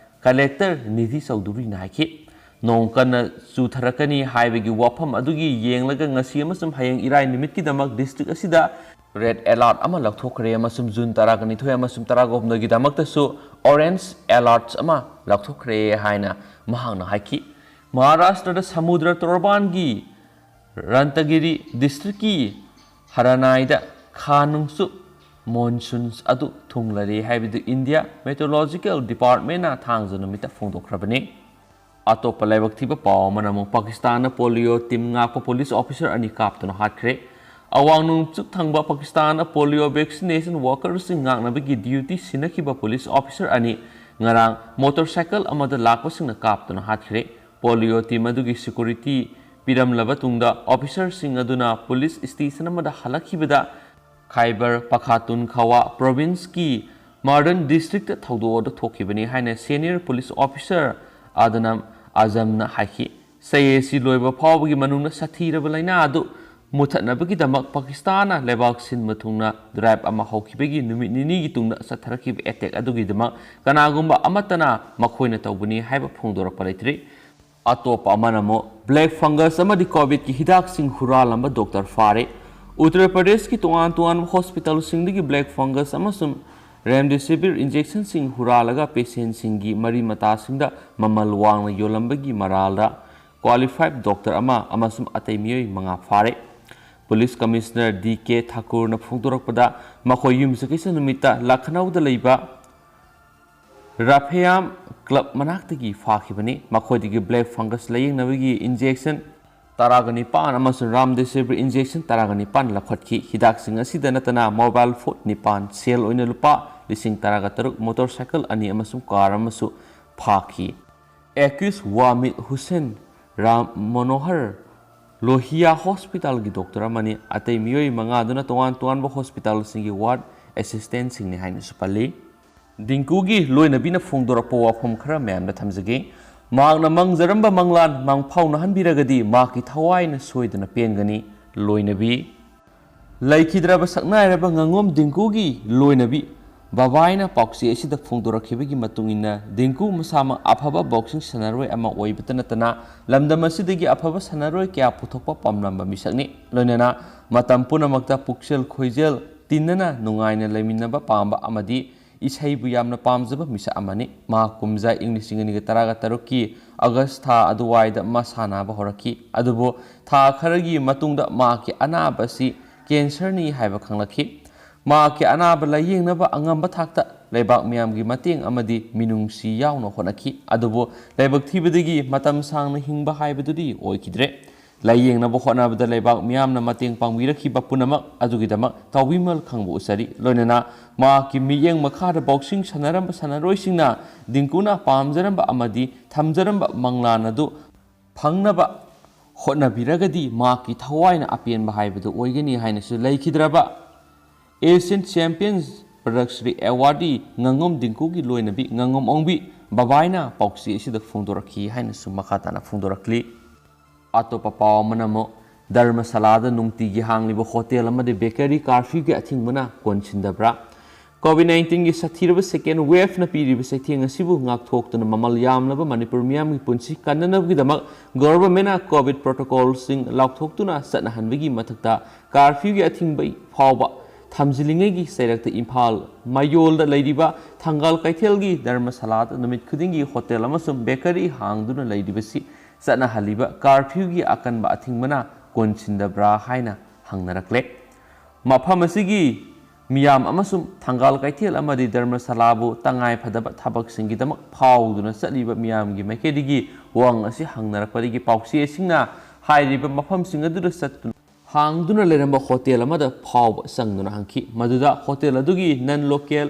ꯀꯂꯦꯛꯇꯔ ꯅꯤꯙꯤ ꯆꯧꯙꯨꯔꯤꯅ ꯍꯥꯏꯈꯤ꯫ ꯅꯣꯡ ꯀꯟꯅ ꯆꯨꯊꯔꯛꯀꯅꯤ ꯍꯥꯏꯕꯒꯤ ꯋꯥꯐꯝ ꯑꯗꯨꯒꯤ ꯌꯦꯡꯂꯒ ꯉꯁꯤ ꯑꯃꯁꯨꯡ ꯍꯌꯦꯡ ꯏꯔꯥꯏ ꯅꯨꯃꯤꯠꯀꯤꯗꯃꯛ ꯗꯤꯁꯇ꯭ꯔꯤꯛ ꯑꯁꯤꯗ ꯔꯦꯗ ꯑꯦꯂꯥꯔꯠ ꯑꯃ ꯂꯧꯊꯣꯛꯈ꯭ꯔꯦ ꯑꯃꯁꯨꯡ ꯖꯨꯟ ꯇꯔꯥꯒ ꯅꯤꯊꯣꯏ ꯑꯃꯁꯨꯡ ꯇꯔꯥꯒ ꯍꯨꯝꯗꯣꯏꯒꯤꯗꯃꯛꯇꯁꯨ ꯑꯣꯔꯦꯟꯖ ꯑꯦꯂꯥꯔꯠ ꯑꯃ ꯂꯧꯊꯣꯛꯈ꯭ꯔꯦ ꯍꯥꯏꯅ ꯃꯍꯥꯛꯅ ꯍꯥꯏꯈꯤ꯫ ꯃꯍꯥꯔꯥꯁꯇ꯭ꯔꯗ ꯁꯃꯨꯗ꯭ꯔ ꯇꯣꯔꯕꯥꯟꯒꯤ ꯔꯟꯇꯒꯤꯔꯤ ꯗꯤꯁꯇ꯭ꯔꯤꯛꯀꯤ ꯍꯔꯅꯥꯏꯗ ꯈꯥ ꯅꯣꯡꯆꯨꯞ ꯃꯣꯟꯁꯨꯟ ꯑꯗꯨ ꯊꯨꯡꯂꯔꯦ ꯍꯥꯏꯕꯗꯨ ꯏꯟꯗꯤꯌꯥ ꯃꯦꯇ꯭ꯔꯣꯂꯣꯖꯤꯀꯦꯜ ꯗꯤꯄꯥꯔꯠꯃꯦꯟꯅ ꯊꯥꯡꯖ ꯅꯨꯃꯤꯠꯇ ꯐꯣꯡꯗꯣꯛꯈ꯭ꯔꯕꯅꯤ꯫ ꯑꯇꯣꯞꯄ ꯂꯥꯏꯕꯛ ꯊꯤꯕ ꯄꯥꯎ ꯑꯃꯅ ꯑꯃꯨꯛ ꯄꯥꯀꯤꯁꯇꯥꯟꯅ ꯄꯣꯂꯤꯑꯣ ꯇꯤꯝ ꯉꯥꯛꯄ ꯄꯨꯂꯤꯁ ꯑꯣꯐꯤꯁꯔ ꯑꯅꯤ ꯀꯥꯞꯇꯨꯅ ꯍꯥꯠꯈ꯭ꯔꯦ꯫ ꯑꯋꯥꯡ ꯅꯣꯡꯆꯨꯞ ꯊꯪꯕ ꯄꯥꯀꯤꯁꯇꯥꯟꯅ ꯄꯣꯂꯤꯑꯣ ꯚꯦꯛꯁꯤꯅꯦꯁꯟ ꯋꯥꯔꯀꯔꯁꯤꯡ ꯉꯥꯛꯅꯕꯒꯤ ꯗ꯭ꯌꯨꯇꯤ ꯁꯤꯟꯅꯈꯤꯕ ꯄꯨꯂꯤꯁ ꯑꯣꯐꯤꯁꯔ ꯑꯅꯤ ꯉꯔꯥꯡ ꯃꯣꯇꯣꯔꯁꯥꯏꯀꯜ ꯑꯃꯗ ꯂꯥꯛꯄꯁꯤꯡꯅ ꯀꯥꯞꯇꯨꯅ ꯍꯥꯠꯈ꯭ꯔꯦ꯫ ꯄꯣꯂꯤꯑꯣ ꯇꯤꯝ ꯑꯗꯨꯒꯤ ꯁꯦꯀ꯭ꯌꯨꯔꯤꯇꯤ ꯄꯤꯔꯝꯂꯕ ꯇꯨꯡꯗ ꯑꯣꯐꯤꯁꯔꯁꯤꯡ ꯑꯗꯨꯅ ꯄꯨꯂꯤꯁ ꯁ꯭ꯇꯦꯁꯟ ꯑꯃꯗ ꯍꯜꯂꯛꯈꯤꯕꯗ ꯈꯥꯏꯕꯔ ꯄꯈꯥꯇꯨꯟꯈꯋꯥ ꯄ꯭ꯔꯣꯚꯤꯟꯁꯀꯤ ꯃꯥꯔꯗꯟ ꯗꯤꯁꯇ꯭ꯔꯤꯛꯇ ꯊꯧꯗꯣꯛ ꯑꯗꯨ ꯊꯣꯛꯈꯤꯕꯅꯤ ꯍꯥꯏꯅ ꯁꯦꯅꯤꯌꯔ ꯄꯨꯂꯤꯁ ꯑꯣꯐꯤꯁꯔ ꯑꯗꯅꯝ ꯑꯖꯝꯅ ꯍꯥꯏꯈꯤ꯫ ꯆꯌꯦꯠꯁꯤ ꯂꯣꯏꯕ ꯐꯥꯎꯕꯒꯤ ꯃꯅꯨꯡꯗ ꯁꯥꯊꯤꯔꯕ ꯂꯥꯏꯅꯥ ꯑꯗꯨ ꯃꯨꯊꯠꯅꯕꯒꯤꯗꯃꯛ ꯄꯥꯀꯤꯁꯇꯥꯟꯅ ꯂꯩꯕꯥꯛ ꯁꯤꯟꯕ ꯊꯨꯡꯅ ꯗ꯭ꯔꯥꯏꯚ ꯑꯃ ꯍꯧꯈꯤꯕꯒꯤ ꯅꯨꯃꯤꯠ ꯅꯤꯅꯤꯒꯤ ꯇꯨꯡꯗ ꯆꯠꯊꯔꯛꯈꯤꯕ ꯑꯦꯇꯦꯛ ꯑꯗꯨꯒꯤꯗꯃꯛ ꯀꯅꯥꯒꯨꯝꯕ ꯑꯃꯠꯇꯅ ꯃꯈꯣꯏꯅ ꯇꯧꯕꯅꯤ ꯍꯥꯏꯕ ꯐꯣꯡꯗꯣꯔꯛꯄ ꯂꯩꯇ꯭ꯔꯤ꯫ ꯑꯇꯣꯞꯄ ꯑꯃꯅ ꯑꯃꯨꯛ ꯕ꯭ꯂꯦꯛ ꯐꯪꯒꯁ ꯑꯃꯗꯤ ꯀꯣꯚꯤꯗꯀꯤ ꯍꯤꯗꯥꯛꯁꯤꯡ ꯍꯨꯔꯥꯜꯂꯝꯕ ꯗꯣꯛꯇꯔ ꯐꯥꯔꯦ꯫ ꯎꯠꯇꯔ ꯄ꯭ꯔꯗꯦꯁꯀꯤ ꯇꯣꯉꯥꯟ ꯇꯣꯉꯥꯟꯕ ꯍꯣꯁꯄꯤꯇꯥꯜꯁꯤꯡꯗꯒꯤ ꯕ꯭ꯂꯦꯛ ꯐꯪꯒꯁ ꯑꯃꯁꯨꯡ ꯔꯦꯝꯗꯤꯁꯤꯚꯤꯔ ꯏꯟꯖꯦꯛꯁꯟꯁꯤꯡ ꯍꯨꯔꯥꯜꯂꯒ ꯄꯦꯁꯦꯟꯁꯤꯡꯒꯤ ꯃꯔꯤ ꯃꯇꯥꯁꯤꯡꯗ ꯃꯃꯜ ꯋꯥꯡꯅ ꯌꯣꯜꯂꯝꯕꯒꯤ ꯃꯔꯥꯜꯗ ꯀ꯭ꯋꯥꯂꯤꯐꯥꯏꯗ ꯗꯣꯛꯇꯔ ꯑꯃ ꯑꯃꯁꯨꯡ ꯑꯇꯩ ꯃꯤꯑꯣꯏ ꯃꯉꯥ ꯐꯥꯔꯦ꯫ ꯄꯨꯂꯤꯁ ꯀꯃꯤꯁꯅꯔ ꯗꯤ ꯀꯦ ꯊꯥꯀꯨꯔꯅ ꯐꯣꯡꯗꯣꯔꯛꯄꯗ, ꯃꯈꯣꯏ ꯌꯨꯝꯁꯀꯩꯁ ꯅꯨꯃꯤꯠꯇ ꯂꯈꯅꯧꯗ ꯂꯩꯕ ꯔꯥꯐꯦꯌꯥꯝ ꯀ꯭ꯂꯕ ꯃꯅꯥꯛꯇꯒꯤ ꯐꯥꯈꯤꯕꯅꯤ꯫ ꯃꯈꯣꯏꯗꯒꯤ ꯕ꯭ꯂꯦꯛ ꯐꯪꯒꯁ ꯂꯥꯌꯦꯡꯅꯕꯒꯤ ꯏꯟꯖꯦꯛꯁꯟ ꯇꯔꯥꯒ ꯅꯤꯄꯥꯟ ꯑꯃꯁꯨꯡ ꯔꯥꯝꯗꯦꯁꯤꯕꯔ injection ꯇꯔꯥꯒ ꯅꯤꯄꯥꯟ ꯂꯧꯈꯠꯈꯤ꯫ ꯍꯤꯗꯥꯛꯁꯤꯡ ꯑꯁꯤꯗ ꯅꯠꯇꯅ mobile phone ꯅꯤꯄꯥꯟ, ꯁꯦꯜ ꯑꯣꯏꯅ ꯂꯨꯄꯥ ꯂꯤꯁꯤꯡ ꯇꯔꯥꯒ ꯇꯔꯨꯛ, motorcycle ꯑꯅꯤ ꯑꯃꯁꯨꯡ car ꯑꯃꯁꯨ ꯐꯥꯈꯤ꯫ Accused ꯋꯥꯃꯤꯗ ꯍꯨꯁꯦꯟ ꯔꯥꯝ ꯃꯅꯣꯍꯔ ꯂꯣꯍꯤꯌꯥ hospitalꯒꯤ doctor ꯑꯃꯅꯤ꯫ ꯑꯇꯩ ꯃꯤꯑꯣꯏ ꯃꯉꯥꯗꯨꯅ ꯇꯣꯉꯥꯟ ꯇꯣꯉꯥꯟꯕ hospitalꯁꯤꯡꯒꯤ ward assistantꯁꯤꯡꯅꯤ ꯍꯥꯏꯅꯁꯨ ꯄꯜꯂꯤ꯫ ꯗꯤꯡꯀꯨꯒꯤ ꯂꯣꯏꯅꯕꯤꯅ ꯐꯣꯡꯗꯣꯔꯛꯄ ꯋꯥꯐꯝ ꯈꯔ ꯃꯌꯥꯝꯗ ꯊꯝꯖꯒꯦ꯫ ꯃꯍꯥꯛꯅ ꯃꯪꯖꯔꯝꯕ ꯃꯪꯂꯥꯟ ꯃꯪꯐꯥꯎꯅꯍꯟꯕꯤꯔꯒꯗꯤ ꯃꯍꯥꯛꯀꯤ ꯊꯋꯥꯏꯅ ꯁꯣꯏꯗꯅ ꯄꯦꯟꯒꯅꯤ꯫ ꯂꯣꯏꯅꯕꯤ꯫ ꯂꯩꯈꯤꯗ꯭ꯔꯕ ꯁꯛꯅꯥꯏꯔꯕ ꯉꯥꯉꯣꯝ ꯗꯤꯡꯀꯨꯒꯤ ꯂꯣꯏꯅꯕꯤ ꯕꯕꯥꯏꯅ ꯄꯥꯎꯆꯦ ꯑꯁꯤꯗ ꯐꯣꯡꯗꯣꯔꯛꯈꯤꯕꯒꯤ ꯃꯇꯨꯡ ꯏꯟꯅ, ꯗꯤꯡꯀꯨ ꯃꯁꯥꯃꯛ ꯑꯐꯕ boxing ꯁꯥꯟꯅꯔꯣꯏ ꯑꯃ ꯑꯣꯏꯕꯇ ꯅꯠꯇꯅ, ꯂꯝꯗꯝ ꯑꯁꯤꯗꯒꯤ ꯑꯐꯕ ꯁꯥꯟꯅꯔꯣꯏ ꯀꯌꯥ ꯄꯨꯊꯣꯛꯄ ꯄꯥꯝꯂꯝꯕ ꯃꯤꯁꯛꯅꯤ꯫ ꯂꯣꯏꯅꯅ ꯃꯇꯝ ꯄꯨꯝꯅꯃꯛꯇ ꯄꯨꯛꯆꯦꯜ ꯈꯣꯏꯖꯦꯜ ꯇꯤꯟꯅꯅ ꯅꯨꯡꯉꯥꯏꯅ ꯂꯩꯃꯤꯟꯅꯕ ꯄꯥꯝꯕ ꯑꯃꯗꯤ ꯏꯁꯩꯕꯨ ꯌꯥꯝꯅ ꯄꯥꯝꯖꯕ ꯃꯤꯁꯛ ꯑꯃꯅꯤ꯫ ꯃꯍꯥꯛ ꯀꯨꯝꯖꯥ ꯏꯪ ꯂꯤꯁꯤꯡ ꯑꯅꯤꯒ ꯇꯔꯥꯒ ꯇꯔꯨꯛꯀꯤ August ꯊꯥ ꯑꯗꯨꯋꯥꯏꯗ ꯃꯁꯥꯟꯅꯕ ꯍꯧꯔꯛꯈꯤ꯫ ꯑꯗꯨꯕꯨ ꯊꯥ ꯈꯔꯒꯤ ꯃꯇꯨꯡꯗ ꯃꯍꯥꯛꯀꯤ ꯑꯅꯥꯕ ꯑꯁꯤ cancerꯅꯤ ꯍꯥꯏꯕ ꯈꯪꯂꯛꯈꯤ꯫ ꯃꯍꯥꯛꯀꯤ ꯑꯅꯥꯕ ꯂꯥꯌꯦꯡꯅꯕ ꯑꯉꯝꯕ ꯊꯥꯛꯇ ꯂꯩꯕꯥꯛ ꯃꯤꯌꯥꯝꯒꯤ ꯃꯇꯦꯡ ꯑꯃꯗꯤ ꯃꯤꯅꯨꯡꯁꯤ ꯌꯥꯎꯅ ꯍꯣꯠꯅꯈꯤ꯫ ꯑꯗꯨꯕꯨ ꯂꯥꯏꯕꯛ ꯊꯤꯕꯗꯒꯤ ꯃꯇꯝ ꯁꯥꯡꯅ ꯍꯤꯡꯕ ꯍꯥꯏꯕꯗꯨꯗꯤ ꯑꯣꯏꯈꯤꯗ꯭ꯔꯦ꯫ ꯂꯥꯌꯦꯡꯅꯕ ꯍꯣꯠꯅꯕꯗ ꯂꯩꯕꯥꯛ ꯃꯤꯌꯥꯝꯅ ꯃꯇꯦꯡ ꯄꯥꯡꯕꯤꯔꯛꯈꯤꯕ ꯄꯨꯝꯅꯃꯛ ꯑꯗꯨꯒꯤꯗꯃꯛ ꯇꯥꯎꯕꯤꯃꯜ ꯈꯪꯕ ꯎꯠꯆꯔꯤ꯫ ꯂꯣꯏꯅꯅ ꯃꯍꯥꯛꯀꯤ ꯃꯤꯠꯌꯦꯡ ꯃꯈꯥꯗ boxing ꯁꯥꯟꯅꯔꯝꯕ ꯁꯥꯟꯅꯔꯣꯏꯁꯤꯡꯅ ꯗꯤꯡꯀꯨꯅ ꯄꯥꯝꯖꯔꯝꯕ ꯑꯃꯗꯤ ꯊꯝꯖꯔꯝꯕ ꯃꯪꯂꯥꯟ ꯑꯗꯨ ꯐꯪꯅꯕ ꯍꯣꯠꯅꯕꯤꯔꯒꯗꯤ ꯃꯍꯥꯛꯀꯤ ꯊꯋꯥꯏꯅ ꯑꯄꯦꯟꯕ ꯍꯥꯏꯕꯗꯨ ꯑꯣꯏꯒꯅꯤ ꯍꯥꯏꯅꯁꯨ ꯂꯩꯈꯤꯗ꯭ꯔꯕ Asian Champions Padma Shri awardee ꯉꯥꯉꯣꯝ ꯗꯤꯡꯀꯨꯒꯤ ꯂꯣꯏꯅꯕꯤ ꯉꯥꯉꯣꯝ ꯑꯣꯡꯕꯤ ꯕꯕꯥꯏꯅ ꯄꯥꯎꯆꯦ ꯑꯁꯤꯗ ꯐꯣꯡꯗꯣꯔꯛꯈꯤ ꯍꯥꯏꯅꯁꯨ ꯃꯈꯥ ꯇꯥꯅ ꯐꯣꯡꯗꯣꯔꯛꯂꯤ꯫ ꯑꯇꯣꯞꯄ ꯄꯥꯎ ꯑꯃꯅ ꯑꯃꯨꯛ ꯙꯔꯃꯁꯥꯂꯥꯗ ꯅꯨꯡꯇꯤꯒꯤ ꯍꯥꯡꯂꯤꯕ ꯍꯣꯇꯦꯜ ꯑꯃꯗꯤ ꯕꯦꯀꯔꯤ curfewꯒꯤ ꯑꯊꯤꯡꯕꯅ ꯀꯣꯟꯁꯤꯟꯗꯕ꯭ꯔꯥ? COVID nineteenꯒꯤ ꯁꯥꯊꯤꯔꯕ second waveꯅ ꯄꯤꯔꯤꯕ ꯆꯩꯊꯦꯡ ꯑꯁꯤꯕꯨ ꯉꯥꯛꯊꯣꯛꯇꯨꯅ ꯃꯃꯜ ꯌꯥꯝꯂꯕ ꯃꯅꯤꯄꯨꯔ ꯃꯤꯌꯥꯝꯒꯤ ꯄꯨꯟꯁꯤ ꯀꯟꯅꯅꯕꯒꯤꯗꯃꯛ governmentꯅ COVID protocolꯁꯤꯡ ꯂꯥꯎꯊꯣꯛꯇꯨꯅ ꯆꯠꯅꯍꯟꯕꯒꯤ ꯃꯊꯛꯇ curfewꯒꯤ ꯑꯊꯤꯡꯕ ꯐꯥꯎꯕ ꯊꯝꯖꯤꯜꯂꯤꯉꯩꯒꯤ ꯆꯩꯔꯛꯇ ꯏꯝꯐꯥꯜ ꯃꯌꯣꯜꯗ ꯂꯩꯔꯤꯕ ꯊꯪꯒꯥꯜ ꯀꯩꯊꯦꯜꯒꯤ ꯙꯔꯃꯁꯥꯂꯥꯗ ꯅꯨꯃꯤꯠ ꯈꯨꯗꯤꯡꯒꯤ ꯍꯣꯇꯦꯜ ꯑꯃꯁꯨꯡ ꯕꯦꯀꯔꯤ ꯍꯥꯡꯗꯨꯅ ꯂꯩꯔꯤꯕꯁꯤ ꯆꯠꯅꯍꯜꯂꯤꯕ curfewꯒꯤ ꯑꯀꯟꯕ ꯑꯊꯤꯡꯕꯅ ꯀꯣꯟꯁꯤꯟꯗꯕ꯭ꯔꯥ ꯍꯥꯏꯅ ꯍꯪꯅꯔꯛꯂꯦ꯫ ꯃꯐꯝ ꯑꯁꯤꯒꯤ ꯃꯤꯌꯥꯝ ꯑꯃꯁꯨꯡ ꯊꯪꯒꯥꯜ ꯀꯩꯊꯦꯜ ꯑꯃꯗꯤ ꯙꯔꯃꯁꯥꯂꯥꯕꯨ ꯇꯉꯥꯏ ꯐꯗꯕ ꯊꯕꯛꯁꯤꯡꯒꯤꯗꯃꯛ ꯐꯥꯎꯗꯨꯅ ꯆꯠꯂꯤꯕ ꯃꯤꯌꯥꯝꯒꯤ ꯃꯥꯏꯀꯩꯗꯒꯤ ꯋꯥꯍꯪ ꯑꯁꯤ ꯍꯪꯅꯔꯛꯄꯗꯒꯤ ꯄꯥꯎꯆꯦꯁꯤꯡꯅ ꯍꯥꯏꯔꯤꯕ ꯃꯐꯝꯁꯤꯡ ꯑꯗꯨꯗ ꯆꯠꯇꯨꯅ ꯍꯥꯡꯗꯨꯅ ꯂꯩꯔꯝꯕ ꯍꯣꯇꯦꯜ ꯑꯃꯗ ꯐꯥꯎꯕ ꯆꯪꯗꯨꯅ ꯍꯪꯈꯤ꯫ ꯃꯗꯨꯗ ꯍꯣꯇꯦꯜ ꯑꯗꯨꯒꯤ non local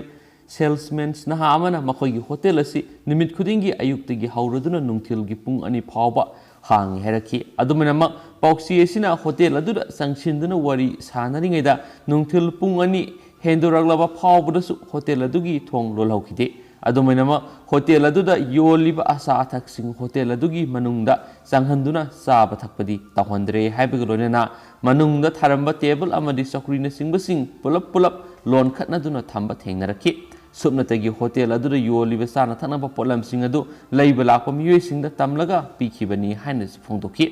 salesman ꯅꯍꯥ ꯑꯃꯅ ꯃꯈꯣꯏꯒꯤ ꯍꯣꯇꯦꯜ ꯑꯁꯤ ꯅꯨꯃꯤꯠ ꯈꯨꯗꯤꯡꯒꯤ ꯑꯌꯨꯛꯇꯒꯤ ꯍꯧꯔꯗꯨꯅ ꯅꯨꯡꯊꯤꯜꯒꯤ ꯄꯨꯡ ꯑꯅꯤ ꯐꯥꯎꯕ ꯍꯥꯡꯉꯤ ꯍꯥꯏꯔꯛꯈꯤ꯫ ꯑꯗꯨꯃꯥꯏꯅꯃꯛ ꯄꯥꯎꯆꯦ ꯑꯁꯤꯅ ꯍꯣꯇꯦꯜ ꯑꯗꯨꯗ ꯆꯪꯁꯤꯟꯗꯨꯅ ꯋꯥꯔꯤ ꯁꯥꯅꯔꯤꯉꯩꯗ ꯅꯨꯡꯊꯤꯜ ꯄꯨꯡ ꯑꯅꯤ ꯍꯦꯟꯗꯣꯔꯛꯂꯕ ꯐꯥꯎꯕꯗꯁꯨ ꯍꯣꯇꯦꯜ ꯑꯗꯨꯒꯤ ꯊꯣꯡ ꯂꯣꯜꯍꯧꯈꯤꯗꯦ꯫ ꯑꯗꯨꯃꯥꯏꯅꯃꯛ ꯍꯣꯇꯦꯜ ꯑꯗꯨꯗ ꯌꯣꯜꯂꯤꯕ ꯑꯆꯥ ꯑꯊꯛꯁꯤꯡ ꯍꯣꯇꯦꯜ ꯑꯗꯨꯒꯤ ꯃꯅꯨꯡꯗ ꯆꯪꯍꯟꯗꯨꯅ ꯆꯥꯕ ꯊꯛꯄꯗꯤ ꯇꯧꯍꯟꯗ꯭ꯔꯦ ꯍꯥꯏꯕꯒ ꯂꯣꯏꯅꯅ ꯃꯅꯨꯡꯗ ꯊꯥꯔꯝꯕ ꯇꯦꯕꯜ ꯑꯃꯗꯤ ꯆꯧꯀ꯭ꯔꯤꯅꯆꯤꯡꯕꯁꯤꯡ ꯄꯨꯂꯞ ꯄꯨꯂꯞ ꯂꯣꯟꯈꯠꯅꯗꯨꯅ ꯊꯝꯕ ꯊꯦꯡꯅꯔꯛꯈꯤ꯫ ꯁꯨꯞꯅꯇꯒꯤ ꯍꯣꯇꯦꯜ ꯑꯗꯨꯗ ꯌꯣꯜꯂꯤꯕ ꯆꯥꯅ ꯊꯛꯅꯕ ꯄꯣꯠꯂꯝꯁꯤꯡ ꯑꯗꯨ ꯂꯩꯕ ꯂꯥꯛꯄ ꯃꯤꯑꯣꯏꯁꯤꯡꯗ ꯇꯝꯂꯒ ꯄꯤꯈꯤꯕꯅꯤ ꯍꯥꯏꯅꯁꯨ ꯐꯣꯡꯗꯣꯛꯈꯤ꯫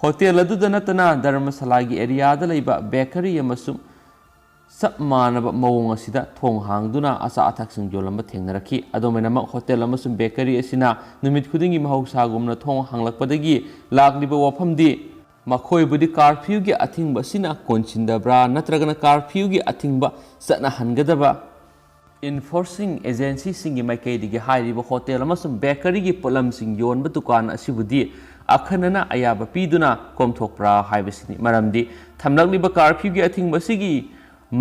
ꯍꯣꯇꯦꯜ ꯑꯗꯨꯗ ꯅꯠꯇꯅ ꯙꯔꯃꯁꯥꯂꯥꯒꯤ ꯑꯦꯔꯤꯌꯥꯗ ꯂꯩꯕ ꯕꯦꯀꯔꯤ ꯑꯃꯁꯨꯡ ꯆꯞ ꯃꯥꯟꯅꯕ ꯃꯑꯣꯡ ꯑꯁꯤꯗ ꯊꯣꯡ ꯍꯥꯡꯗꯨꯅ ꯑꯆꯥ ꯑꯊꯛꯁꯤꯡ ꯌꯣꯜꯂꯝꯕ ꯊꯦꯡꯅꯔꯛꯈꯤ꯫ ꯑꯗꯨꯃꯥꯏꯅꯃꯛ ꯍꯣꯇꯦꯜ ꯑꯃꯁꯨꯡ ꯕꯦꯀꯔꯤ ꯑꯁꯤꯅ ꯅꯨꯃꯤꯠ ꯈꯨꯗꯤꯡꯒꯤ ꯃꯍꯧꯁꯥꯒꯨꯝꯅ ꯊꯣꯡ ꯍꯥꯡꯂꯛꯄꯗꯒꯤ ꯂꯥꯛꯂꯤꯕ ꯋꯥꯐꯝꯗꯤ ꯃꯈꯣꯏꯕꯨꯗꯤ ꯀꯥꯔꯐ꯭ꯌꯨꯒꯤ ꯑꯊꯤꯡꯕ ꯑꯁꯤꯅ ꯀꯣꯟꯁꯤꯟꯗꯕ꯭ꯔꯥ ꯅꯠꯇ꯭ꯔꯒꯅ ꯀꯥꯔꯐ꯭ꯌꯨꯒꯤ ꯑꯊꯤꯡꯕ ꯆꯠꯅꯍꯟꯒꯗꯕ enforcing agencyꯁꯤꯡꯒꯤ ꯃꯥꯏꯀꯩꯗꯒꯤ ꯍꯥꯏꯔꯤꯕ ꯍꯣꯇꯦꯜ ꯑꯃꯁꯨꯡ ꯕꯦꯀꯔꯤꯒꯤ ꯄꯣꯠꯂꯝꯁꯤꯡ ꯌꯣꯟꯕ ꯗꯨꯀꯥꯟ ꯑꯁꯤꯕꯨꯗꯤ ꯑꯈꯟꯅꯅ ꯑꯌꯥꯕ ꯄꯤꯗꯨꯅ ꯀꯣꯝꯊꯣꯛꯄ꯭ꯔꯥ ꯍꯥꯏꯕꯁꯤꯅꯤ꯫ ꯃꯔꯝꯗꯤ ꯊꯝꯂꯛꯂꯤꯕ ꯀꯥꯔꯐ꯭ꯌꯨꯒꯤ ꯑꯊꯤꯡꯕ ꯑꯁꯤꯒꯤ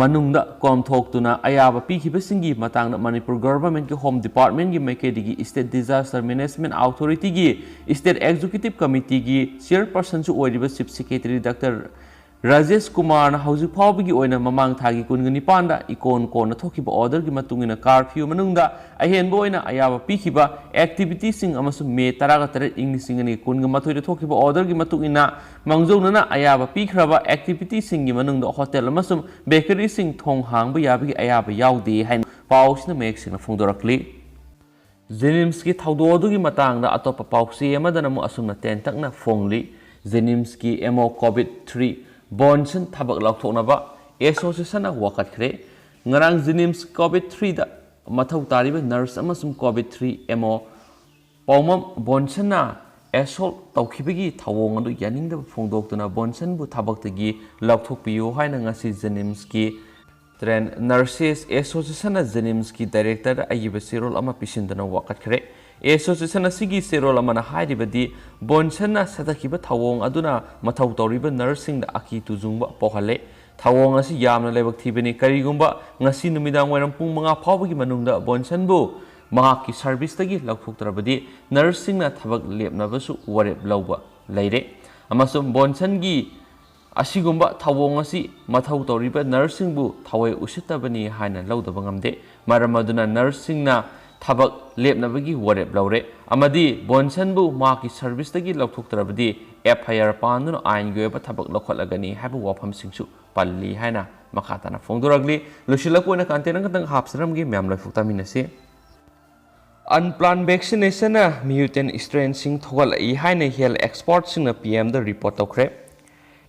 ꯃꯅꯨꯡꯗ ꯀꯣꯝꯊꯣꯛꯇꯨꯅ ꯑꯌꯥꯕ ꯄꯤꯈꯤꯕꯁꯤꯡꯒꯤ ꯃꯇꯥꯡꯗ ꯃꯅꯤꯄꯨꯔ ꯒꯣꯚꯔꯟꯃꯦꯟꯠꯀꯤ ꯍꯣꯝ ꯗꯤꯄꯥꯔꯠꯃꯦꯟꯠꯀꯤ ꯃꯥꯏꯀꯩꯗꯒꯤ ꯁ꯭ꯇꯦꯠ ꯗꯤꯖꯥꯁꯇꯔ ꯃꯦꯅꯦꯖꯃꯦꯟꯠ ꯑꯣꯊꯣꯔꯤꯇꯤꯒꯤ ꯁ꯭ꯇꯦꯠ ꯑꯦꯛꯖꯤꯀ꯭ꯌꯨꯇꯤꯚ ꯀꯃꯤꯇꯤꯒꯤ ꯆꯤꯌꯔꯄꯔꯁꯟꯁꯨ ꯑꯣꯏꯔꯤꯕ ꯆꯤꯐ ꯁꯦꯀ꯭ꯔꯦꯇꯔꯤ ꯗꯥꯛꯇꯔ ꯔꯥꯖꯦꯁ ꯀꯨꯃꯥꯔꯅ ꯍꯧꯖꯤꯛ ꯐꯥꯎꯕꯒꯤ ꯑꯣꯏꯅ ꯃꯃꯥꯡ ꯊꯥꯒꯤ ꯀꯨꯟꯒ ꯅꯤꯄꯥꯟꯗ ꯏꯀꯣꯟ ꯀꯣꯟꯅ ꯊꯣꯛꯈꯤꯕ ꯑꯣꯔꯗꯔꯒꯤ ꯃꯇꯨꯡ ꯏꯟꯅ ꯀꯥꯔꯐ꯭ꯌꯨ ꯃꯅꯨꯡꯗ ꯑꯍꯦꯟꯕ ꯑꯣꯏꯅ ꯑꯌꯥꯕ ꯄꯤꯈꯤꯕ ꯑꯦꯛꯇꯤꯚꯤꯇꯤꯁꯤꯡ ꯑꯃꯁꯨꯡ ꯃꯦ ꯇꯔꯥꯒ ꯇꯔꯦꯠ, ꯏꯪ ꯂꯤꯁꯤꯡ ꯑꯅꯤ ꯀꯨꯟꯒ ꯃꯥꯊꯣꯏꯗ ꯊꯣꯛꯈꯤꯕ ꯑꯣꯔꯗꯔꯒꯤ ꯃꯇꯨꯡ ꯏꯟꯅ ꯃꯥꯡꯖꯧꯅꯅ ꯑꯌꯥꯕ ꯄꯤꯈ꯭ꯔꯕ ꯑꯦꯛꯇꯤꯚꯤꯇꯤꯁꯤꯡꯒꯤ ꯃꯅꯨꯡꯗ ꯍꯣꯇꯦꯜ ꯑꯃꯁꯨꯡ ꯕꯦꯀꯔꯤꯁꯤꯡ ꯊꯣꯡ ꯍꯥꯡꯕ ꯌꯥꯕꯒꯤ ꯑꯌꯥꯕ ꯌꯥꯎꯗꯦ ꯍꯥꯏꯅ ꯄꯥꯎꯁꯤꯅ ꯃꯌꯦꯛ ꯁꯦꯡꯅ ꯐꯣꯡꯗꯣꯔꯛꯂꯤ꯫ ꯖꯦꯅꯤꯝꯁꯀꯤ ꯊꯧꯗꯣꯛ ꯑꯗꯨꯒꯤ ꯃꯇꯥꯡꯗ ꯑꯇꯣꯞꯄ ꯄꯥꯎꯆꯦ ꯑꯃꯗꯅ ꯑꯃꯨꯛ ꯑꯁꯨꯝꯅ ꯇꯦꯟꯇꯛꯅ ꯐꯣꯡꯂꯤ꯫ ꯖꯦꯅꯤꯝꯁꯀꯤ ꯑꯦꯝ ꯑꯣ ꯀꯣꯚꯤꯗ ꯊ꯭ꯔꯤ ꯕꯣꯟꯁꯟ ꯊꯕꯛ ꯂꯧꯊꯣꯛꯅꯕ ꯑꯦꯁꯣꯁꯤꯌꯦꯁꯟꯅ ꯋꯥꯀꯠꯈ꯭ꯔꯦ꯫ ꯉꯔꯥꯡ ꯖꯦꯅꯤꯝꯁ ꯀꯣꯚꯤꯗ ꯊ꯭ꯔꯤꯗ ꯃꯊꯧ ꯇꯥꯔꯤꯕ ꯅꯔꯁ ꯑꯃꯁꯨꯡ ꯀꯣꯚꯤꯗ ꯊ꯭ꯔꯤ ꯑꯦꯝ ꯑꯣ ꯄꯥꯎꯃꯝ ꯕꯣꯟꯁꯟꯅ ꯑꯦꯁꯣꯜꯠ ꯇꯧꯈꯤꯕꯒꯤ ꯊꯧꯑꯣꯡ ꯑꯗꯨ ꯌꯥꯅꯤꯡꯗꯕ ꯐꯣꯡꯗꯣꯛꯇꯨꯅ ꯕꯣꯟꯁꯟꯕꯨ ꯊꯕꯛꯇꯒꯤ ꯂꯧꯊꯣꯛꯄꯤꯌꯨ ꯍꯥꯏꯅ ꯉꯁꯤ ꯖꯦꯅꯤꯝꯁꯀꯤ ꯇ꯭ꯔꯦꯟ ꯅꯔꯁꯦꯁ ꯑꯦꯁꯣꯁꯤꯌꯦꯁꯟꯅ ꯖꯦꯅꯤꯝꯁꯀꯤ ꯗꯥꯏꯔꯦꯛꯇꯔꯗ ꯑꯏꯕ ꯆꯦꯔꯣꯜ ꯑꯃ ꯄꯤꯁꯤꯟꯗꯨꯅ ꯋꯥꯀꯠꯈ꯭ꯔꯦ꯫ ꯑꯦꯁꯣꯁꯤꯌꯦꯁꯟ ꯑꯁꯤꯒꯤ ꯆꯦꯔꯣꯜ ꯑꯃꯅ ꯍꯥꯏꯔꯤꯕꯗꯤ, ꯕꯣꯟꯁꯟꯅ ꯁꯊꯈꯤꯕ ꯊꯧꯑꯣꯡ ꯑꯗꯨꯅ ꯃꯊꯧ ꯇꯧꯔꯤꯕ ꯅꯔꯁꯁꯤꯡꯗ ꯑꯀꯤ ꯇꯨꯖꯨꯡꯕ ꯄꯣꯛꯍꯜꯂꯦ꯫ ꯊꯧꯑꯣꯡ ꯑꯁꯤ ꯌꯥꯝꯅ ꯂꯥꯏꯕꯛ ꯊꯤꯕꯅꯤ꯫ ꯀꯔꯤꯒꯨꯝꯕ ꯉꯁꯤ ꯅꯨꯃꯤꯗꯥꯡ ꯋꯥꯏꯔꯝ ꯄꯨꯡ ꯃꯉꯥ ꯐꯥꯎꯕꯒꯤ ꯃꯅꯨꯡꯗ ꯕꯣꯟꯁꯟꯕꯨ ꯃꯍꯥꯛꯀꯤ ꯁꯔꯚꯤꯁꯇꯒꯤ ꯂꯧꯊꯣꯛꯇ꯭ꯔꯕꯗꯤ, ꯅꯔꯁꯁꯤꯡꯅ ꯊꯕꯛ ꯂꯦꯞꯅꯕꯁꯨ ꯋꯥꯔꯦꯞ ꯂꯧꯕ ꯂꯩꯔꯦ꯫ ꯑꯃꯁꯨꯡ ꯕꯣꯟꯁꯟꯒꯤ ꯑꯁꯤꯒꯨꯝꯕ ꯊꯧꯑꯣꯡ ꯑꯁꯤ ꯃꯊꯧ ꯇꯧꯔꯤꯕ ꯅꯔꯁꯁꯤꯡꯕꯨ ꯊꯋꯥꯏ ꯎꯁꯤꯠꯇꯕꯅꯤ ꯍꯥꯏꯅ ꯂꯧꯗꯕ ꯉꯝꯗꯦ꯫ ꯃꯔꯝ ꯑꯗꯨꯅ ꯅꯔꯁꯁꯤꯡꯅ ꯊꯕꯛ ꯂꯦꯞꯅꯕꯒꯤ ꯋꯥꯔꯦꯞ ꯂꯧꯔꯦ ꯑꯃꯗꯤ ꯕꯣꯟꯁꯟꯕꯨ ꯃꯍꯥꯛꯀꯤ ꯁꯔꯚꯤꯁꯇꯒꯤ ꯂꯧꯊꯣꯛꯇ꯭ꯔꯕꯗꯤ, ꯑꯦꯐ ꯑꯥꯏ ꯑꯥꯔ ꯄꯥꯟꯗꯨꯅ ꯑꯥꯏꯟꯒꯤ ꯑꯣꯏꯕ ꯊꯕꯛ ꯂꯧꯈꯠꯂꯒꯅꯤ ꯍꯥꯏꯕ ꯋꯥꯐꯝꯁꯤꯡꯁꯨ ꯄꯜꯂꯤ ꯍꯥꯏꯅ ꯃꯈꯥ ꯇꯥꯅ ꯐꯣꯡꯗꯣꯔꯛꯂꯤ꯫ ꯂꯣꯏꯁꯤꯜꯂꯛꯄ ꯑꯣꯏꯅ content ꯑꯃꯈꯛꯇꯪ ꯍꯥꯞꯆꯔꯝꯒꯦ, ꯃꯌꯥꯝ ꯂꯣꯏꯐꯥꯎ ꯇꯥꯃꯤꯟꯅꯁꯤ꯫ Unplanned vaccination ꯅ mutant strain ꯁꯤꯡ ꯊꯣꯛꯍꯜꯂꯛꯏ ꯍꯥꯏꯅ health expert ꯁꯤꯡꯅ P M ꯗ report ꯇꯧꯈ꯭ꯔꯦ꯫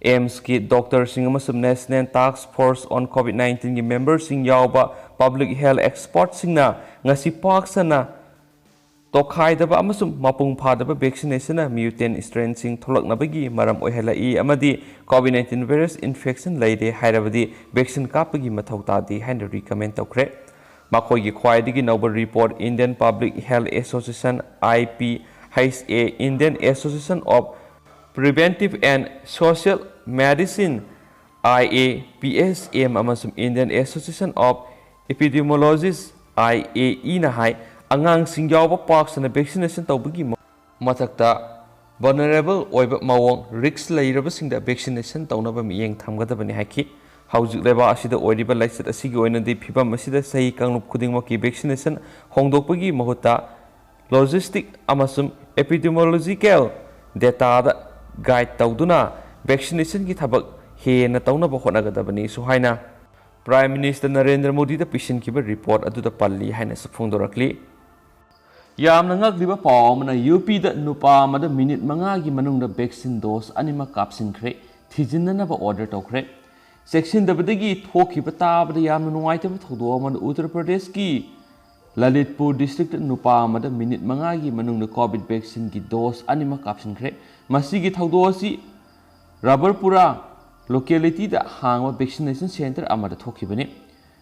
ꯑꯦꯝꯁꯀꯤ doctor ꯁꯤꯡ ꯑꯃꯁꯨꯡ National Task Force on COVID nineteen ꯒꯤ member ꯁꯤꯡ ꯌꯥꯎꯕ public health expert ꯁꯤꯡꯅ ꯉꯁꯤ ꯄꯥꯛ ꯁꯟꯅ ꯇꯣꯈꯥꯏꯗꯕ ꯑꯃꯁꯨꯡ ꯃꯄꯨꯡ ꯐꯥꯗꯕ vaccination ꯅ mutant strain ꯁꯤꯡ ꯊꯣꯛꯂꯛꯅꯕꯒꯤ ꯃꯔꯝ ꯑꯣꯏꯍꯜꯂꯛꯏ ꯑꯃꯗꯤ COVID nineteen virus infection ꯂꯩꯔꯦ ꯍꯥꯏꯔꯕꯗꯤ vaccine ꯀꯥꯞꯄꯒꯤ ꯃꯊꯧ ꯇꯥꯗꯦ ꯍꯥꯏꯅ recommend ꯇꯧꯈ꯭ꯔꯦ꯫ ꯃꯈꯣꯏꯒꯤ ꯈ꯭ꯋꯥꯏꯗꯒꯤ ꯅꯧꯕ report Indian Public Health Association, I P H A, Indian Association of Preventive and Social Medicine, I A P H M, ꯑꯃꯁꯨꯡ Indian Association of Epidemiologists, I A E, ꯅ ꯍꯥꯏ, ꯑꯉꯥꯡꯁꯤꯡ ꯌꯥꯎꯕ ꯄꯥꯛ ꯁꯟꯅ vaccination ꯇꯧꯕꯒꯤ ꯃ-, ꯃꯊꯛꯇ vulnerable ꯑꯣꯏꯕ ꯃꯑꯣꯡ, risk ꯂꯩꯔꯕꯁꯤꯡꯗ vaccination ꯇꯧꯅꯕ ꯃꯤꯠꯌꯦꯡ ꯊꯝꯒꯗꯕꯅꯤ ꯍꯥꯏꯈꯤ꯫ ꯍꯧꯖꯤꯛ ꯂꯩꯕꯥꯛ ꯑꯁꯤꯗ ꯑꯣꯏꯔꯤꯕ ꯂꯥꯏꯆꯠ ꯑꯁꯤꯒꯤ ꯑꯣꯏꯅꯗꯤ ꯐꯤꯚꯝ ꯑꯁꯤꯗ ꯆꯍꯤ ꯀꯥꯡꯂꯨꯞ ꯈꯨꯗꯤꯡꯃꯛꯀꯤ vaccination ꯍꯣꯡꯗꯣꯛꯄꯒꯤ ꯃꯍꯨꯠꯇ logistic ꯑꯃꯁꯨꯡ epidemiological data ꯗ guide ꯇꯧꯗꯨꯅ vaccination ꯒꯤ ꯊꯕꯛ ꯍꯦꯟꯅ ꯇꯧꯅꯕ ꯍꯣꯠꯅꯒꯗꯕꯅꯤꯁꯨ ꯍꯥꯏꯅ Prime Minister ꯅꯔꯦꯟꯗ꯭ꯔ ꯃꯣꯗꯤꯗ ꯄꯤꯁꯤꯟꯈꯤꯕ report ꯑꯗꯨꯗ ꯄꯜꯂꯤ ꯍꯥꯏꯅꯁꯨ ꯐꯣꯡꯗꯣꯔꯛꯂꯤ꯫ ꯌꯥꯝꯅ ꯉꯛꯂꯤꯕ ꯄꯥꯎ ꯑꯃꯅ, ꯌꯨ ꯄꯤꯗ ꯅꯨꯄꯥ ꯑꯃꯗ ꯃꯤꯅꯤꯠ ꯃꯉꯥꯒꯤ ꯃꯅꯨꯡꯗ vaccine dose ꯑꯅꯤꯃꯛ ꯀꯥꯞꯁꯤꯟꯈ꯭ꯔꯦ, ꯊꯤꯖꯤꯟꯅꯅꯕ order ꯇꯧꯈ꯭ꯔꯦ꯫ ꯆꯦꯛꯁꯤꯟꯗꯕꯗꯒꯤ ꯊꯣꯛꯈꯤꯕ ꯇꯥꯕꯗ ꯌꯥꯝꯅ ꯅꯨꯡꯉꯥꯏꯇꯕ ꯊꯧꯗꯣꯛ ꯑꯃꯅ ꯎꯠꯇꯔ ꯄ꯭ꯔꯗꯦꯁꯀꯤ ꯂꯂꯤꯠꯄꯨꯔ district ꯇ ꯅꯨꯄꯥ ꯑꯃꯗ ꯃꯤꯅꯤꯠ ꯃꯉꯥꯒꯤ ꯃꯅꯨꯡꯗ COVID vaccine ꯒꯤ dose ꯑꯅꯤꯃꯛ ꯀꯥꯞꯁꯤꯟꯈ꯭ꯔꯦ꯫ ꯃꯁꯤꯒꯤ ꯊꯧꯗꯣꯛ ꯑꯁꯤ ꯔꯕꯔꯄꯨꯔꯥ locality ꯗ ꯍꯥꯡꯕ vaccination center ꯑꯃꯗ ꯊꯣꯛꯈꯤꯕꯅꯤ꯫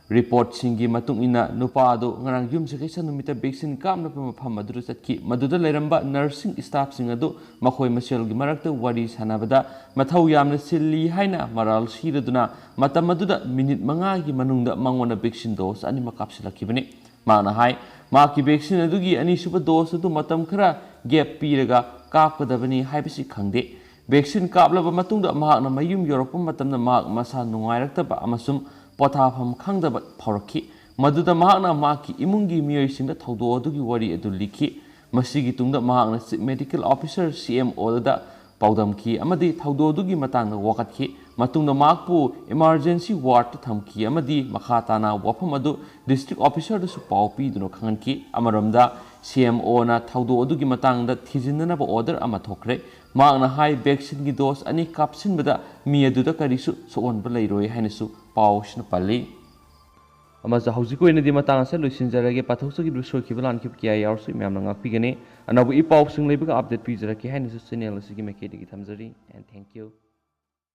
ꯔꯤꯄꯣꯔꯠꯁꯤꯡꯒꯤ ꯃꯇꯨꯡ ꯏꯟꯅ, ꯅꯨꯄꯥ ꯑꯗꯨ ꯉꯔꯥꯡ ꯌꯨꯝꯁꯀꯩꯁ ꯅꯨꯃꯤꯠꯇ ꯚꯦꯛꯁꯤꯟ ꯀꯥꯞꯅꯕ ꯃꯐꯝ ꯑꯗꯨꯗ ꯆꯠꯈꯤ꯫ ꯃꯗꯨꯗ ꯂꯩꯔꯝꯕ ꯅꯔꯁꯁꯤꯡ, ꯁ꯭ꯇꯥꯐꯁꯤꯡ ꯑꯗꯨ ꯃꯈꯣꯏ ꯃꯁꯦꯜꯒꯤ ꯃꯔꯛꯇ ꯋꯥꯔꯤ ꯁꯥꯟꯅꯕꯗ ꯃꯊꯧ ꯌꯥꯝꯅ ꯆꯤꯜꯂꯤ ꯍꯥꯏꯅ ꯃꯔꯥꯜ ꯁꯤꯔꯗꯨꯅ ꯃꯇꯝ ꯑꯗꯨꯗ ꯃꯤꯅꯤꯠ ꯃꯉꯥꯒꯤ ꯃꯅꯨꯡꯗ ꯃꯉꯣꯟꯗ ꯚꯦꯛꯁꯤꯟ ꯗꯣꯁ ꯑꯅꯤꯃꯛ ꯀꯥꯞꯁꯤꯜꯂꯛꯈꯤꯕꯅꯤ꯫ ꯃꯍꯥꯛꯅ ꯍꯥꯏ, ꯃꯍꯥꯛꯀꯤ ꯚꯦꯛꯁꯤꯟ ꯑꯗꯨꯒꯤ ꯑꯅꯤꯁꯨꯕ ꯗꯣꯁ ꯑꯗꯨ ꯃꯇꯝ ꯈꯔ ꯒꯦꯞ ꯄꯤꯔꯒ ꯀꯥꯞꯀꯗꯕꯅꯤ ꯍꯥꯏꯕꯁꯤ ꯈꯪꯗꯦ꯫ ꯚꯦꯛꯁꯤꯟ ꯀꯥꯞꯂꯕ ꯃꯇꯨꯡꯗ ꯃꯍꯥꯛꯅ ꯃꯌꯨꯝ ꯌꯧꯔꯛꯄ ꯃꯇꯝꯗ ꯃꯍꯥꯛ ꯃꯁꯥ ꯅꯨꯡꯉꯥꯏꯔꯛꯇꯕ ꯑꯃꯁꯨꯡ ꯄꯣꯊꯥꯐꯝ ꯈꯪꯗꯕ ꯐꯥꯎꯔꯛꯈꯤ꯫ ꯃꯗꯨꯗ ꯃꯍꯥꯛꯅ ꯃꯍꯥꯛꯀꯤ ꯏꯃꯨꯡꯒꯤ ꯃꯤꯑꯣꯏꯁꯤꯡꯗ ꯊꯧꯗꯣꯛ ꯑꯗꯨꯒꯤ ꯋꯥꯔꯤ ꯑꯗꯨ ꯂꯤꯈꯤ꯫ ꯃꯁꯤꯒꯤ ꯇꯨꯡꯗ ꯃꯍꯥꯛꯅ Chief Medical Officer, C M O, ꯗ ꯄꯥꯎꯗꯝꯈꯤ ꯑꯃꯗꯤ ꯊꯧꯗꯣꯛ ꯑꯗꯨꯒꯤ ꯃꯇꯥꯡꯗ ꯋꯥꯀꯠꯈꯤ꯫ ꯃꯇꯨꯡꯗ ꯃꯍꯥꯛꯄꯨ emergency ward ꯇ ꯊꯝꯈꯤ ꯑꯃꯗꯤ ꯃꯈꯥ ꯇꯥꯅ ꯋꯥꯐꯝ ꯑꯗꯨ district officer ꯗꯁꯨ ꯄꯥꯎ ꯄꯤꯗꯨꯅ ꯈꯪꯍꯟꯈꯤ꯫ ꯑꯃꯔꯣꯝꯗ, C M O ꯅ ꯊꯧꯗꯣꯛ ꯑꯗꯨꯒꯤ ꯃꯇꯥꯡꯗ ꯊꯤꯖꯤꯟꯅꯅꯕ order ꯑꯃ ꯊꯣꯛꯈ꯭ꯔꯦ꯫ ꯃꯍꯥꯛꯅ ꯍꯥꯏ, ꯚꯦꯛꯁꯤꯟꯒꯤ ꯗꯣꯁ ꯑꯅꯤ ꯀꯥꯞꯁꯤꯟꯕꯗ ꯃꯤ ꯑꯗꯨꯗ ꯀꯔꯤꯁꯨ ꯁꯣꯛꯍꯟꯕ ꯂꯩꯔꯣꯏ ꯍꯥꯏꯅꯁꯨ ꯄꯥꯎꯁꯤꯅ ꯄꯜꯂꯤ꯫ ꯑꯃꯁꯨ ꯍꯧꯖꯤꯛꯀꯤ ꯑꯣꯏꯅꯗꯤ ꯃꯇꯥꯡ ꯑꯁꯤꯗ ꯂꯣꯏꯁꯤꯟꯖꯔꯒꯦ꯫ ꯄꯥꯊꯣꯛꯆꯈꯤꯕ, ꯁꯣꯏꯈꯤꯕ, ꯂꯥꯟꯈꯤꯕ ꯀꯌꯥ ꯌꯥꯎꯔꯁꯨ ꯃꯌꯥꯝꯅ ꯉꯥꯛꯄꯤꯒꯅꯤ꯫ ꯑꯅꯧꯕ ꯏ ꯄꯥꯎꯁꯤꯡ ꯂꯩꯕꯒ update ꯄꯤꯖꯔꯛꯀꯦ ꯍꯥꯏꯅꯁꯨ channel ꯑꯁꯤꯒꯤ ꯃꯥꯏꯀꯩꯗꯒꯤ ꯊꯝꯖꯔꯤ꯫ And thank you꯫